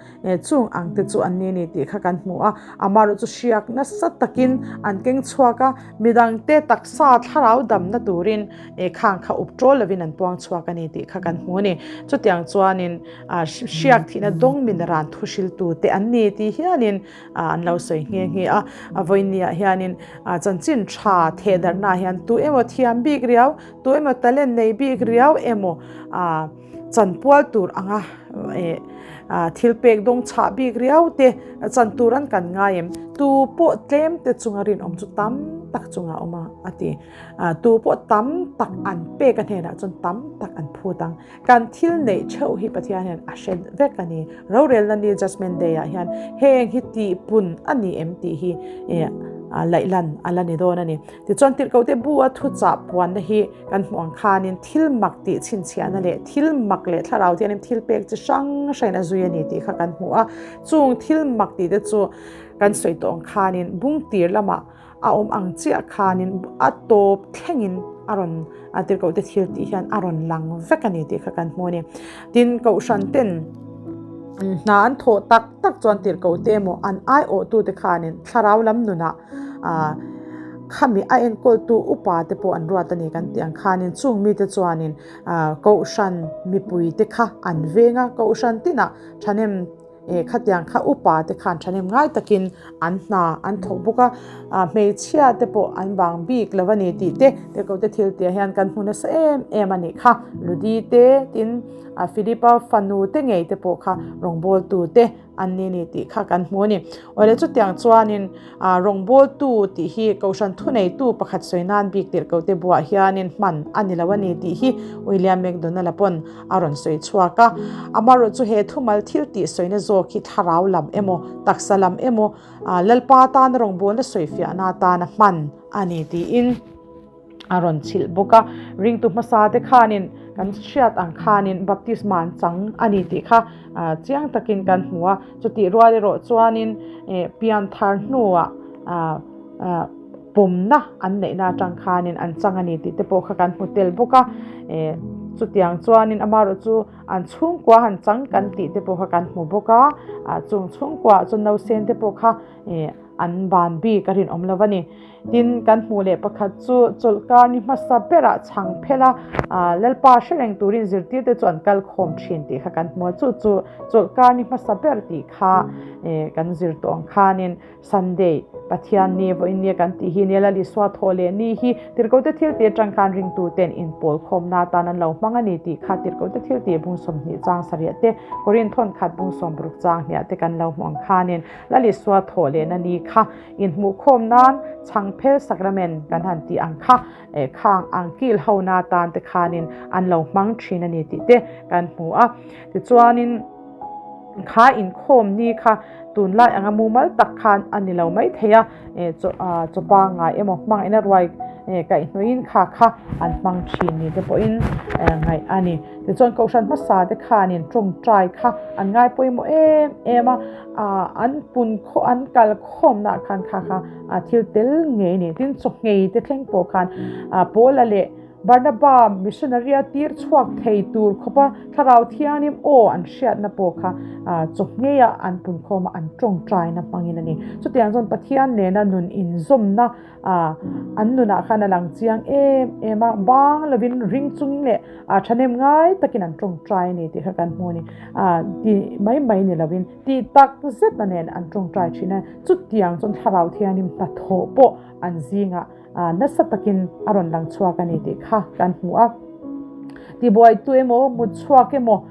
Chung ang te chu an ni a ni tih kha kan hmu a, amaherawh chu hriak nasa takin an keng chhuak a, midangte taksa thlarau damna turin khang kha up ṭawl lovin an puang chhuak a ni tih kha kan hmu a ni. Chutiang chuanin hriak thihna dawng min ran thuhriltute an ni tih hialin an lo sawi nghe nghe a, vawinia hianin chanchin tha theh darhnaah hian tu emaw thiam bik riau, tu emaw talent nei bik riau emaw chanpual tur anga thil pek dawng chhah bik riau te chan tur an kan ngai em? Tu pawh tlem te chunga rinawm chu tam tak chunga awm a a ti. Tu pawh tam tak an pek a hnenah chuan tam tak an phut ang. Kan thil neih theuh hi Pathian hian a hre vek a ni. Rorelna ni Judgement Day ah hian heng hi tihpun a ni em tih hi. laih lan a la ni dawn a ni. Tichuan Tirhkohte bu a thuchah puanna hi kan hmuh ang khanin thil mak tih chhinchhiahna leh thil mak leh thlarau thianghlim thil pek chi hrang hrangin a zui a ni tih kha kan hmu a. Chung thil mak tih te chu kan sawi tawh ang khanin bung tir lamah a awm ang chiah khanin a tawp thlengin a rawn a tirhkohte thil tih hian a rawn lang vek a ni tih kha kan hmu a ni. Tin, Kohhran ten hna an thawh tak tak chuan tirhkohte emaw an aiawhtute khanin thlarau lam nunah ah khami a enkawltu upa te pawh an ruat a ni kan tih ang khanin chung mite chuanin ah Kohhran mipuite kha an veng a, Kohhran tinah thahnem Eh khatiang kha upa te khan thahnem ngai takin an hna an thawk bawk a, ah hmeichhia te pawh an vang bik lo a ni tih te Tirhkohte thil tih ah hian kan hmu nasa em em a nih kha. Ludi te tin ah Philipa fanu te ngei te pawh kha rawngbawltu te an ni ni tih kha kan hmu a ni. Awle chutiang chuanin ah rawngbawltu tih hi Kohhran thuneitu pakhat sawi nan bik Tirhkohte buah hianin hman a ni lo a ni tih hi William McDonald-a pawn a rawn sawi chhuak a. Amaherawh chu he thumal thil tih sawina zawk hi thlarau lam emaw, taksa lam emaw, Lalpa tana rawngbawlna sawifiahna atana hman a ni tiin a rawn chhilh bawk a. Ringtu hmasa te khanin kan hriat ang khanin baptisma an chang a ni tih kha chiang takin kan hmu a. Chutih rual erawh chuanin pianthar hnuah pawmna an neihna atang khanin an chang a ni tih te pawh kha kan hmu tel bawk a, eh chutiang chuanin amaherawh chu an chhungkua han chang kan tih te pawh kha kan hmu bawk a, ah chung chhungkua ah chuan nausen te pawh kha eh an ban bik a rinawm lo a ni. Tin, kan hmuh leh pakhat chu chawlhkar ni hmasa berah chhang phel a, ah Lalpa hre reng turin zirtir te chu an kal khawm thin tih kha kan hmu a, chu chu chawlhkar ni hmasa ber tih kha eh kan zir tawh ang khanin Sunday, Pathian ni, vawiin nia kan tih hi Niala Lisua thawh leh ni hi Tirhkohte thil tih atang khan ringtuten inpawl khawmna atan an lo hmang a ni tih kha Tirhkohte thil tih bung 20 chang sarih te, Korinth thawn khat bung 60 chang hniah te kan lo hmu ang khanin Lal Isua thawh lehna ni kha inhmuh khawm nan chhangphel sacrament kan han tih ang kha eh khang ang kil hona atan te khanin an lo hmang thin a ni tih te kan hmu a. Tichuanin. Kha inkhawm ni kha tunlai anga mumal tak khan a ni lo mai thei a, chaw pangngai emaw hmangaihna ruai kaihhnawhin kha kha an hmang thin ni te pawhin ngaih a ni. Tichuan Kohhran hmasa te khanin tawngtai kha an ngai pawimawh em em a, an pun khaw an kal khawmnaah khan kha kha thil tel ngei a ni. Tin chawhngei te thleng pawh khan Paula leh Barnaba missionary a tir chhuak thei tur khawpa Thlarau Thianghlim aw an hriatna pawh kha chawhngei a an punkhawm a an tawngtaina hmangin a ni. Chutiang chuan Pathian nena nun inzawmna an nunah khan a lang chiang em em a, bang lovin ring chungin leh thahnem ngai takin an tawngtai a ni tih kha kan hmu a ni. Ti mai mai ni lovin tih tak zet nen an tawngtai thin a, chutiang chuan Thlarau Thianghlim hnathawh pawh an zingah Nasa takin a rawn lang chhuak a ni tih kha kan hmu a. Tibuaitu emaw, mut chhuak emaw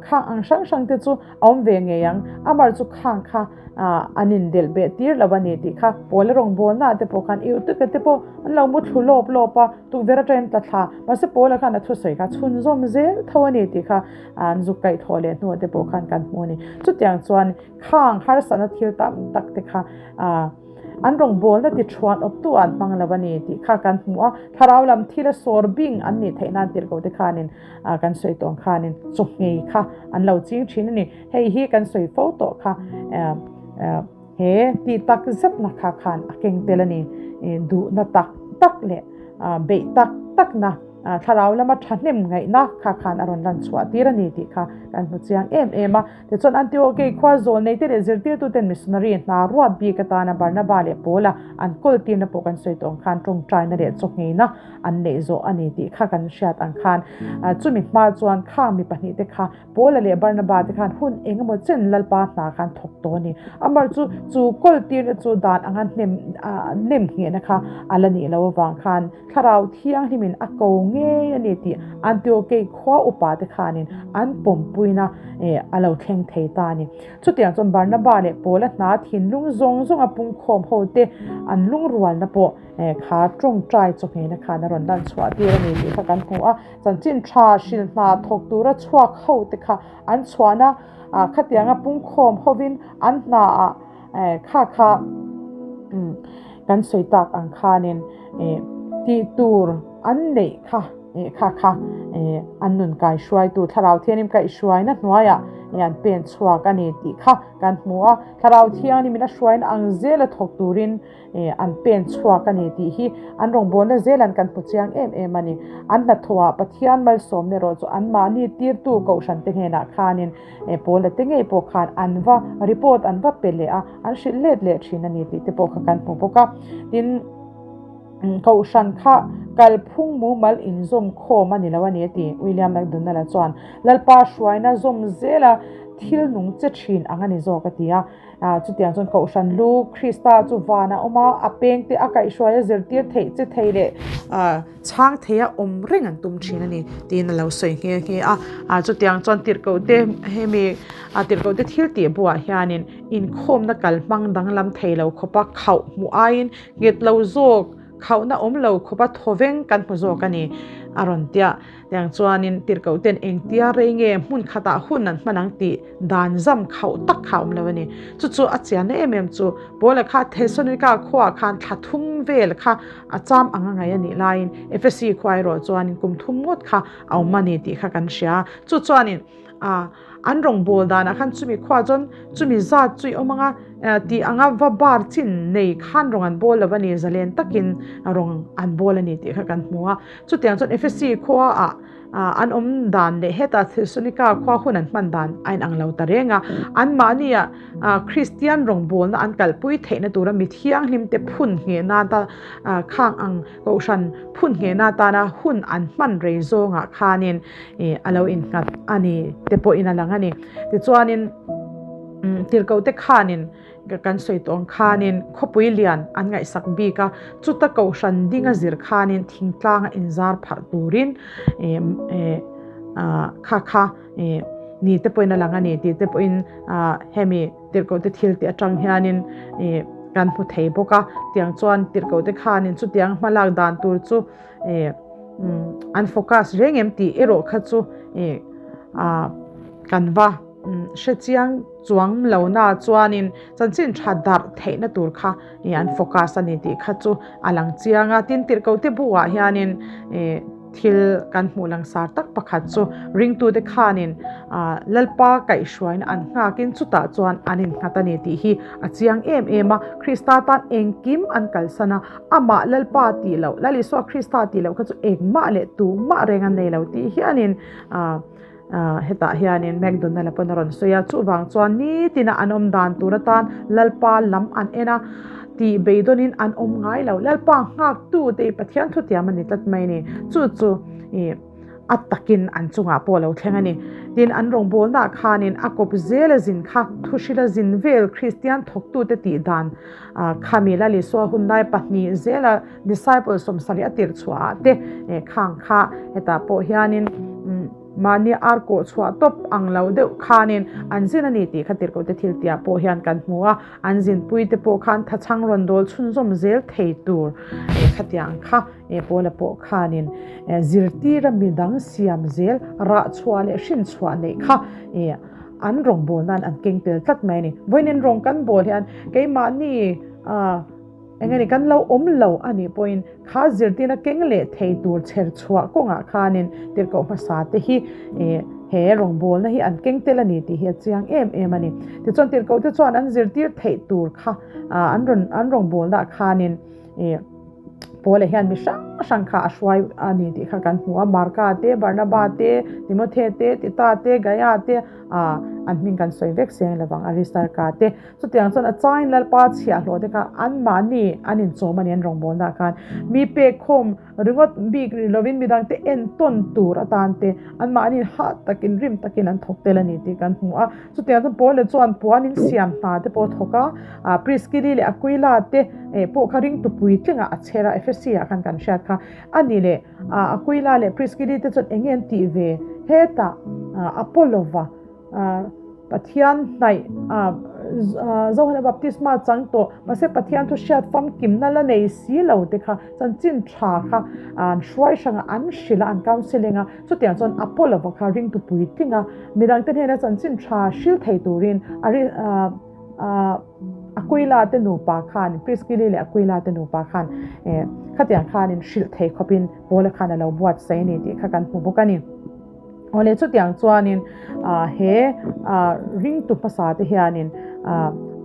khang ang hrang hrang te chu a awm ve ngei ang. Amar chu khang kha an indelh beh tir lo a ni tih kha Pawla rawngbawlnaah te pawh khan Eutyche te pawh an lo mu thlu lawp lawp a, tukverh atangin tla thla. Mahse Pawla khan a thusawi kha chhunzawm zel tho a ni tih kha an zuk kaihthawh leh hnuah te pawh khan kan hmu a ni. Chutiang chuan khang harsatna thil tam tak te kha An rawngbawlna ti thuan awptu an hmang lo a ni tih kha kan hmu a, thlarau lam thila sawr bing an nih theih nan tirhkoh te khanin kan sawi tawh ang khanin chawhngei kha an lo ching thin a ni. Hei hi kan sawi fo tawh kha he tih tak zetna kha khan a keng tel a ni. Duhna tak tak leh beih tak takna. Thlarau lama thahnem ngaihna kha khan a rawn lan chhuah tir a ni tih kha kan hmu chiang em em a. Tichuan Antiochei khua zawl neite leh zirtirtuten missionary hna ruat bik atana Barnaba leh Paula an kawl tirna pawh kan sawi tawh ang khan tawngtaina leh chawngheina an neih zawh a ni tih kha kan hriat ang khan chumi hma chuan khang mi pahnihte kha Paula leh Barnaba te khan hun eng emaw chen Lalpa hna khan thawk tawh a ni. Amar chu chu kawl tirna chu dan anga hnem nem nghehna kha a la nih loh avang khan Thlarau Thianghlimin a ko ngei a ni tih Antiokei khua upa te khanin an pawmpuina a lo thleng thei ta a ni. Chutiang chuan Barnaba leh Paula hna thinlung zawng zawnga pungkhawm ho te an lungrualna pawh kha tawngtai chawhmehna khan a rawn lan chhuah tir a ni tih kha kan hmu a. Chanchin tha hrilh hna thawk tura chhuak ho te kha an chhuahna khatianga pungkhawm hovin an hnaah kha kha. kan sawi tak ang khanin tih tur an neih kha kha kha an nun kaihruaitu Thlarau Thianghlim kaihhruaina hnuaiah an pen chhuak a ni tih kha kan hmu a. Thlarau Thianghlimin a hruaina ang zela thawk turin an pen chhuak a ni tih hi an rawngbawlna zelan kan hmu chiang em em a ni. An hnathawhah Pathian malsawmna erawh chu anmahni tirtu Kohhrante hnenah khanin Paula te ngei pawh khan an va report an va pe leh a, an hrilh let leh thin a ni tih te pawh kha kan hmu bawk a. Tin, Kohhran kha kalphung mumal inzawm khawm a ni lo a ni a ti. William McDonald-a chuan Lalpa hruaina zawm zela thil nung che thin ang a ni zawk a ti a. Chutiang chuan Kohhran lu Krista chu vanah awm a, a pengte a kaihhruai a zirtir theih che thei leh chhang theia awm reng an tum thin a ni tiin a lo sawi nghe nghe a. Chutiang chuan tirhkohte hemi tirhkohte thil tih buah hianin inkhawmna kalhmang danglam thei lo khawpa khauh hmuh aiin nghet lo zawk, khauhna awm lo khawpa thawveng kan hmu zawk a ni a rawn tia. Tiang chuanin tirhkohten engtia rei nge hmun khatah hun an hman ang tih dan zam khauh tak kha a awm lo a ni. Chu chu a chianna em em chu Paula kha Thesalonika khuaah khan thla thum vel kha a cham ang a ngaih a nih laiin Efesi khua erawh chuanin kum thum ngawt kha a awm a ni tih kha kan hria. Chu chuanin a an rawngbâwl danah khan chumi khuaah chuan chumi zat chu i awm ang a tih anga va bar chin nei khan rawng an bâwl lo a ni, zalen takin rawng an bâwl a ni tih kha kan hmu a. Chutiang chuan Efesi khuaah an awm dan leh hetah Thesalonika khua hun an hman dan a inang lo ta reng a. Anmahnia Kristian rawngbawlna an kalpui theihna tura mi thianghlimte phun nghehna ata khang ang kohhran phun nghehna atana hun an hman rei zawngah khanin a lo innghat a ni te pawhin a lang a ni. Tichuanin tirhkohte khanin Kan sawi tawh ang khanin khawpui lian an ngaihsak bik a, chuta kohhran dinga zir khanin thingtlanga inzar pharh turin kha kha ni te pawhin a lang a ni tih te pawhin hemi tirhkohte thil tih atang hianin kan hmu thei bawk a. Tiang chuan tirhkohte khanin chutiang hmalak dan tur chu an focus reng em tih erawh kha chu kan va hre chiang Chuang lo na chuanin chanchin tha darh theihna tur kha ih an focus a ni tih kha chu a lang chiang a. Tin, tirhkohte buah hianin ih thil kan hmuh langsar tak pakhat chu ringtute khanin ah Lalpa kaihhruaina an nghakin chutah chuan an innghat a ni tih hi a chiang em em a. Krista tan engkim an kalsan a, amah Lalpa tih loh, Lal Isua Krista tih loh kha chu engmah leh tumah reng an nei lo tih hianin ah Hetah hianin McDonald-a pawn a rawn sawi a, chuvang chuan nitina an awm dan tur atan Lalpa lam an en a, tih beidawnin an awm ngai lo. Lalpa nghaktu te hi Pathian thutiam a ni tlat mai a ni. Chu chu ih a takin an chungah pawh a lo thleng a ni. Tin, an rawngbawlnaah khanin a kawp zel a zin kha, thuhrila zin vel Kristian thawktute tih dan khami Lal Isua hunlai pahnih zela Disciple 70 a tirh chhuah ah te khang kha hetah pawh hianin mahni ar kawh chhuah tawp ang lo deuh khanin an zin a ni tih kha tirhkohte thil tihah pawh hian kan hmu a, an zinpui te pawh khan thachhang rawn dawl chhunzawm zel thei tur khatiang kha Paula pawh khanin zirtira midang siam zel rah chhuah leh hrin chhuah neih kha an rawngbâwl nan an keng tel tlat mai a ni. Vawiin rawng kan bawl hian keimahni Eng nge ni kan lo awm lo a nih pawhin kha zirtirna keng leh thei tur chher chhuah kawngah khanin tirhkoh hmasa te hi he rawngbawlna hi an keng tel a ni tih hi a chiang em em a ni. Tichuan tirhkoh te chuan an zirtir theih tur kha an rawn an rawngbawlnaah khanin Paula hian mi hrang hrang kha a hruai a ni tih kha kan hmu a, Marka te, Barnaba te, Timothe te, Tita te, Gaia te, an hming kan sawi vek seng lovang Aristarka te. Chutiang chuan a changin Lalpa chhiahhlawh te kha anmahni an inchawm a ni an rawngbawlnaah khan mi pek khawm ringawt bik ri lovin midangte entawn tur atan te anmahni hah takin rim takin an thawk tel a ni tih kan hmu a. Chutiang chuan Paula chuan puan in siam hna te pawh a thawk a, Priskili leh Aquila te pawh kha ringtu puitlingah a chher a, Ephesi ah khan kan hriat kha a ni leh. Aquila leh Priskili te chuan eng nge an tih ve? Hetah Apollo-va Pathian hnaih Zohana baptisma chang tawh mahse Pathian thu hriat famkimna la nei si lo te kha chanchin tha kha an hruai hrang a, an hrilh a, an counselling a, chutiang chuan Apollo-va kha ringtu puitling a, midangte hnena chanchin tha hril thei turin a Aquila te nupa khan, Priskili leh Aquila te nupa khan khatiang khanin hrilh thei khawpin Paula khan a lo buatsaih a ni tih kha kan hmu bawk a ni. Awle chutiang chuanin he ringtu hmasa te hianin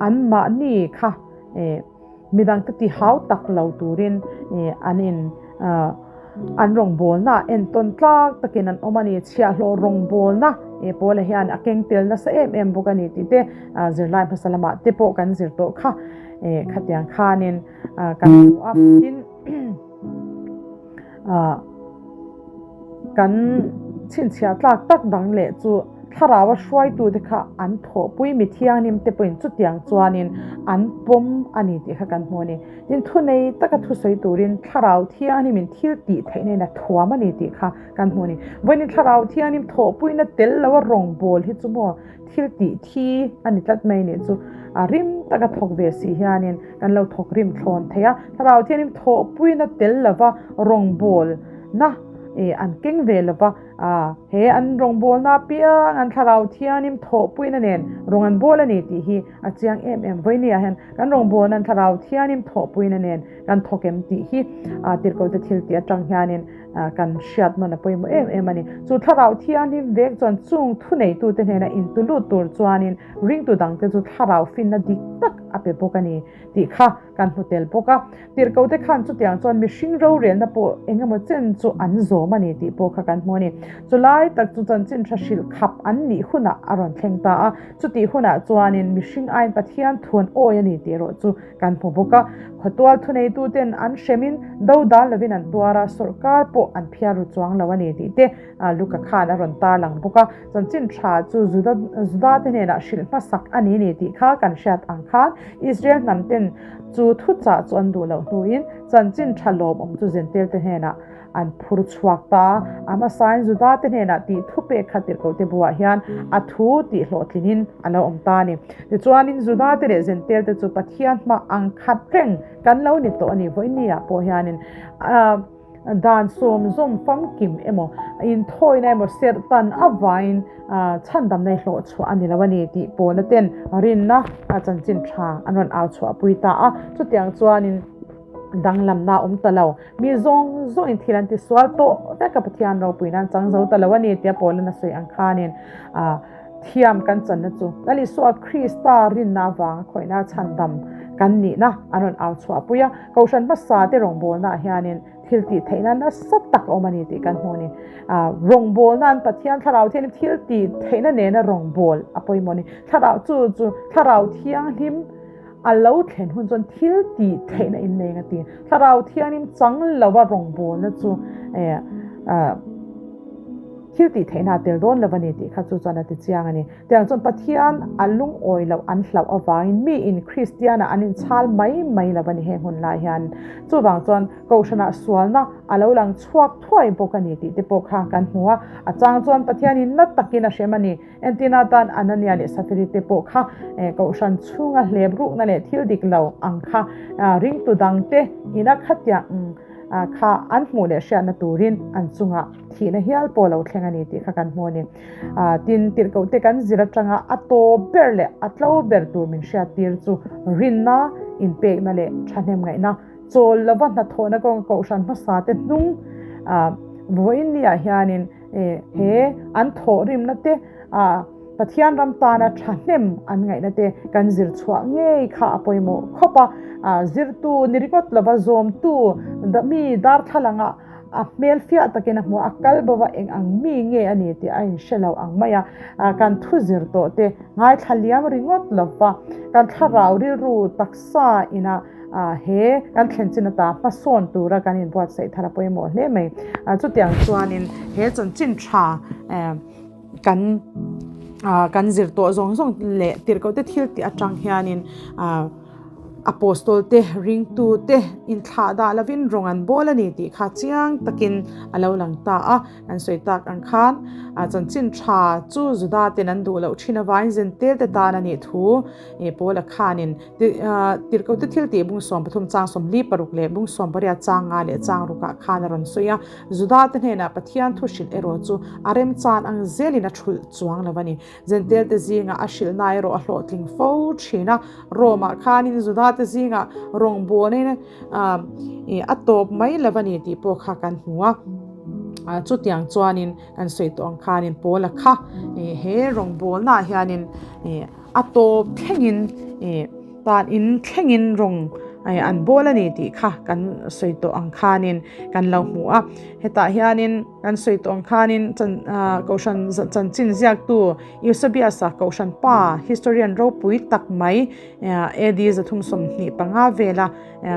anmahni kha midangte ti hau tak lo turin an in an rawngbawlna entawn tlak takin an awm a ni. Chhiahhlawh rawngbawlna Paula hian a keng tel nasa em em bawk a ni tih te zirlai hmasa lamah te pawh kan zir tawh kha khatiang khanin kan hmu a. Tin, Kan chhinchhiah tlak tak dang leh chu Thlarau a hruaitute kha an thawhpui mi thianghlim te pawhin chutiang chuanin an pawm a ni tih kha kan hmu a ni. Tin, thunei taka thusawi turin Thlarau thianghlimin thil tih theihna in a thuam a ni tih kha kan hmu a ni. Vawiin Thlarau thianghlim thawhpuina tel lo a rawngbâwl hi chu maw thil tih thi a ni tlat mai nih chu a rim taka thawk ve si hianin kan lo thawk rim thlawn thei a. Thlarau thianghlim thawhpuina tel lova rawngbawlna eh an keng ve lova, ah he an rawngbawlna apiang an Thlarau thianghlim thawhpuina nen rawng an bawl a ni tih hi a chiang em em. Vawinia hian kan rawngbawlna an Thlarau thianghlim thawhpuina nen kan thawk em tih hi ah tirhkohte thil tih atang hianin Kan hriat nawn a pawimawh em em a ni. Chu thlarau thianghlim vek chuan chung thuneitute hnena intu lut tur chuanin ringtu dangte chu thlarau finna dik tak a pe bawk a ni tih kha kan hmu tel bawk a. Tirhkote khan chutiang chuan mihring rorelna pawh eng emaw chen chu an zawm a ni tih pawh kha kan hmu a ni. Chulai tak chu chanchin tha hrilh khap an nih hunah a rawn thleng ta a. Chutih hunah chuanin mihring aiin Pathian thuan awi a ni tih erawh chu Kan hmu bawk a, khawtual thuneituten an hremin do dal lovin an tuar a, sawrkar pawh an phiar ru chuang lo a ni tih te Luka khan a rawn tarlang bawk a. Chanchin tha chu Juda Judate hnenah hrilh hmasak a ni ni tih kha kan hriat ang khan Israel hnamten chu thuchah chu an duh loh hnuin chanchin tha lawmawm chu Zentelte hnenah An phur chhuak ta a, a hmasain Judate hnenah tih thu pek kha tirhkohte buah hian a thu tih hlawhtlinin a lo awm ta a ni. Tichuanin Judate leh Zentelte chu Pathian hma ang khat reng kan lo ni tawh a ni. Vawinia pawh hianin dan sawmzawm famkim emaw, inthawina emaw serhtan avain chhandamna i hlawh chhuah a ni lo a ni tih pawlna ten rinna chanchin tha an rawn au chhuahpui ta a. Chutiang chuanin danglamna a awm ta lo. Mi zawng zawngin thil an ti sual tawh vek a, Pathian ropui nan chang zo ta lo a ni tia Paulin a sawi ang khanin thiam kan channa chu Lal Isua Krista rinna avanga khawihna chhandam kan nihna an rawn au chhuahpui a. Kohhran hmasa te rawngbawlnaah hianin thil tih theihna nasa tak a awm a ni tih kan hmu a ni. Rawngbawlna'n Pathian Thlarau Thianghlim thil tih theihna nena rawngbâwl a pawimawh a ni. Thlarau chu chu Thlarau Thianghlim A lo thlen hun chuan thil tih theihna in nei ang a ti. Thlarau thianin chang lova rawngbawlna chu thil tih theihna a tel dawn lo a ni tih kha chu chuan a ti chiang a ni. Tiang chuan Pathian a lungawi loh an hlauh avangin miin Kristiana an inchhal mai mai lo a ni heng hun lai hian. Chuvang chuan Kohhranah sualna a lo lang chhuak thuai bawk a ni tih te pawh kha kan hmu a. A chang chuan Pathianin na takin a hrem a ni. Entirna atan Anania leh Safiri te pawh kha Kohhran chhunga hlep rukna leh thil dik lo ang kha ringtu dangte ina khatiang kha an hmuh leh hriatna turin an chungah thihna hial pawh lo thleng a ni tih kha kan hmu a ni. Tin, tirhkohte kan zir atanga a tawp ber leh a tlo ber tur min hriattir chu rinna, inpekna leh thahnemngaihna chawl lova hnathawhna kawnga Kohhran hmasate hnung vawiin niah hianin He an thawhrimna te, Pathian ram tana thahnem an ngaihna te kan zir chhuah ngei kha a pawimawh khawp a. Zirtu ni ringawt lova zawmtu mi darthlalanga a hmel fiah takin a hmu a, a kal bo va eng ang mi nge a ni tih a inhre lo ang mai a. Kan thu zir tawh te ngaithla liam ringawt lova kan thlarau rilru taksa ina He kan thlen chin ata hmasawn tura kan inbuatsaih thar a pawimawh hle mai. Chutiang chuanin he chanchin tha kan kan zir tawh zawng zawng leh tirhkohte thil tih atang hianin. Apostol te, ringtu te inthlah dah lovin rawng an bawl a ni tih kha chiang takin a lo lang ta a. An sawi tak ang khan chanchin tha chu Juda ten an duh loh thin avangin Zentel te tan a nih thu Paula khanin Tirhkohte thiltih bung 13 chang 46 leh bung 18 chang nga leh chang rukah khan a rawn sawi a. Juda te hnenah Pathian thu hrilh erawh chu a remchan ang zelin a thulh chuang lo a ni. Zentel te zingah a hrilhna erawh a hlawhtling fo thin a. Rome-ah khanin Juda te zingah rawngbawlin a tawp mai lo a ni tih pawh kha kan hmu a. Chutiang chuanin kan sawi tawh ang khanin Paula kha he rawngbawlnaah hianin a tawp thlengin tan in thlengin rawng an bawl a ni tih kha kan sawi tawh ang khanin kan lo hmu a. Hetah hianin kan sawi tawh ang khanin Kohhran chanchin ziaktu Eusebius-a Kohhran pa historian ropui tak mai AD 325 vela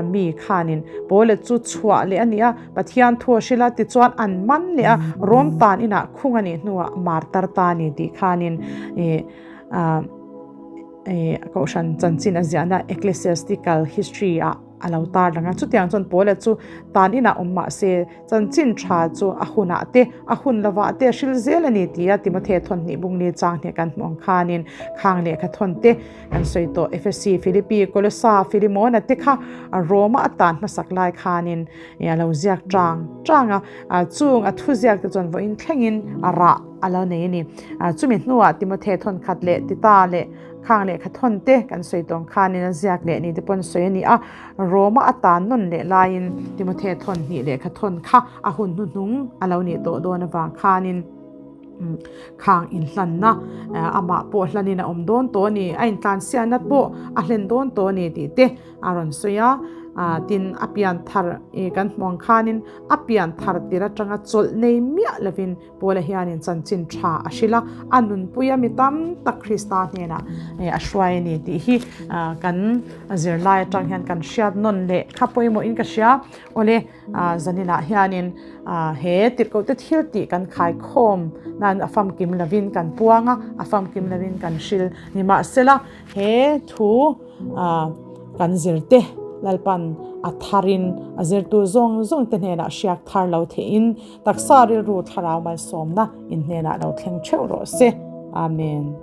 mi khanin Paula chu chhuah leh a ni a, Pathian thu a hrilh a, tichuan an man leh a, Rom tan inah khung a nih hnuah martar ta a ni tih khanin Kohhran chanchin a ziahna Ecclesiastical History ah a lo tar lang a. Chutiang chuan Paula chu tan inah awm mah se chanchin tha chu a hunah te, a hun lovah te a hril zel a ni tia Timothy thawnhnih bungli chang hnih kan hmuh ang khanin khang lehkha thawn te kan sawi tawh Efesi, Philippi, Kolosa, Filimona te kha Roma a tan hmasak lai khanin a lo ziak chang chang a, chung a thuziak te chuan vawiin thlengin a rah a lo nei a ni. Chumi hnuah Timothy thawn khat leh Tita leh khang lehkha thawn te kan sawi tawh ang khanin a ziak leh ni te pawh an sawi a ni a, Roma a tan nawn leh laiin Timothy thawn hnih lehkha thawn kha a hun hnuhnung a lo nih tawh dawn avang khanin Khang inhlanna amah pawh hlanin a awm dawn tawh a ni, a intlansiahna pawh a hlen dawn tawh a ni tih te a rawn sawi a. Tin, a pian thar kan hmuh ang khanin a pian thar tir atanga chawlh nei miah lovin Paula hianin chanchin tha a hrilh a, a nunpuia mi tam tak Krista hnenah a hruai a ni tih hi kan zirlai atang hian kan hriat nawn leh kha pawimawhin ka hria. Awle. Zaninah hianin he tirhkohte thil tih kan khaikhawm nan a famkim lovin kan puang a, a famkim lovin kan hril. Nimahsela, he thu kan zirte Lalpan a tharin a zirtu zawng zawngte hnenah hriak thar lo theihin taksa rilru thlarau malsawmna in hnenah lo thleng theuh rawh se. Amen.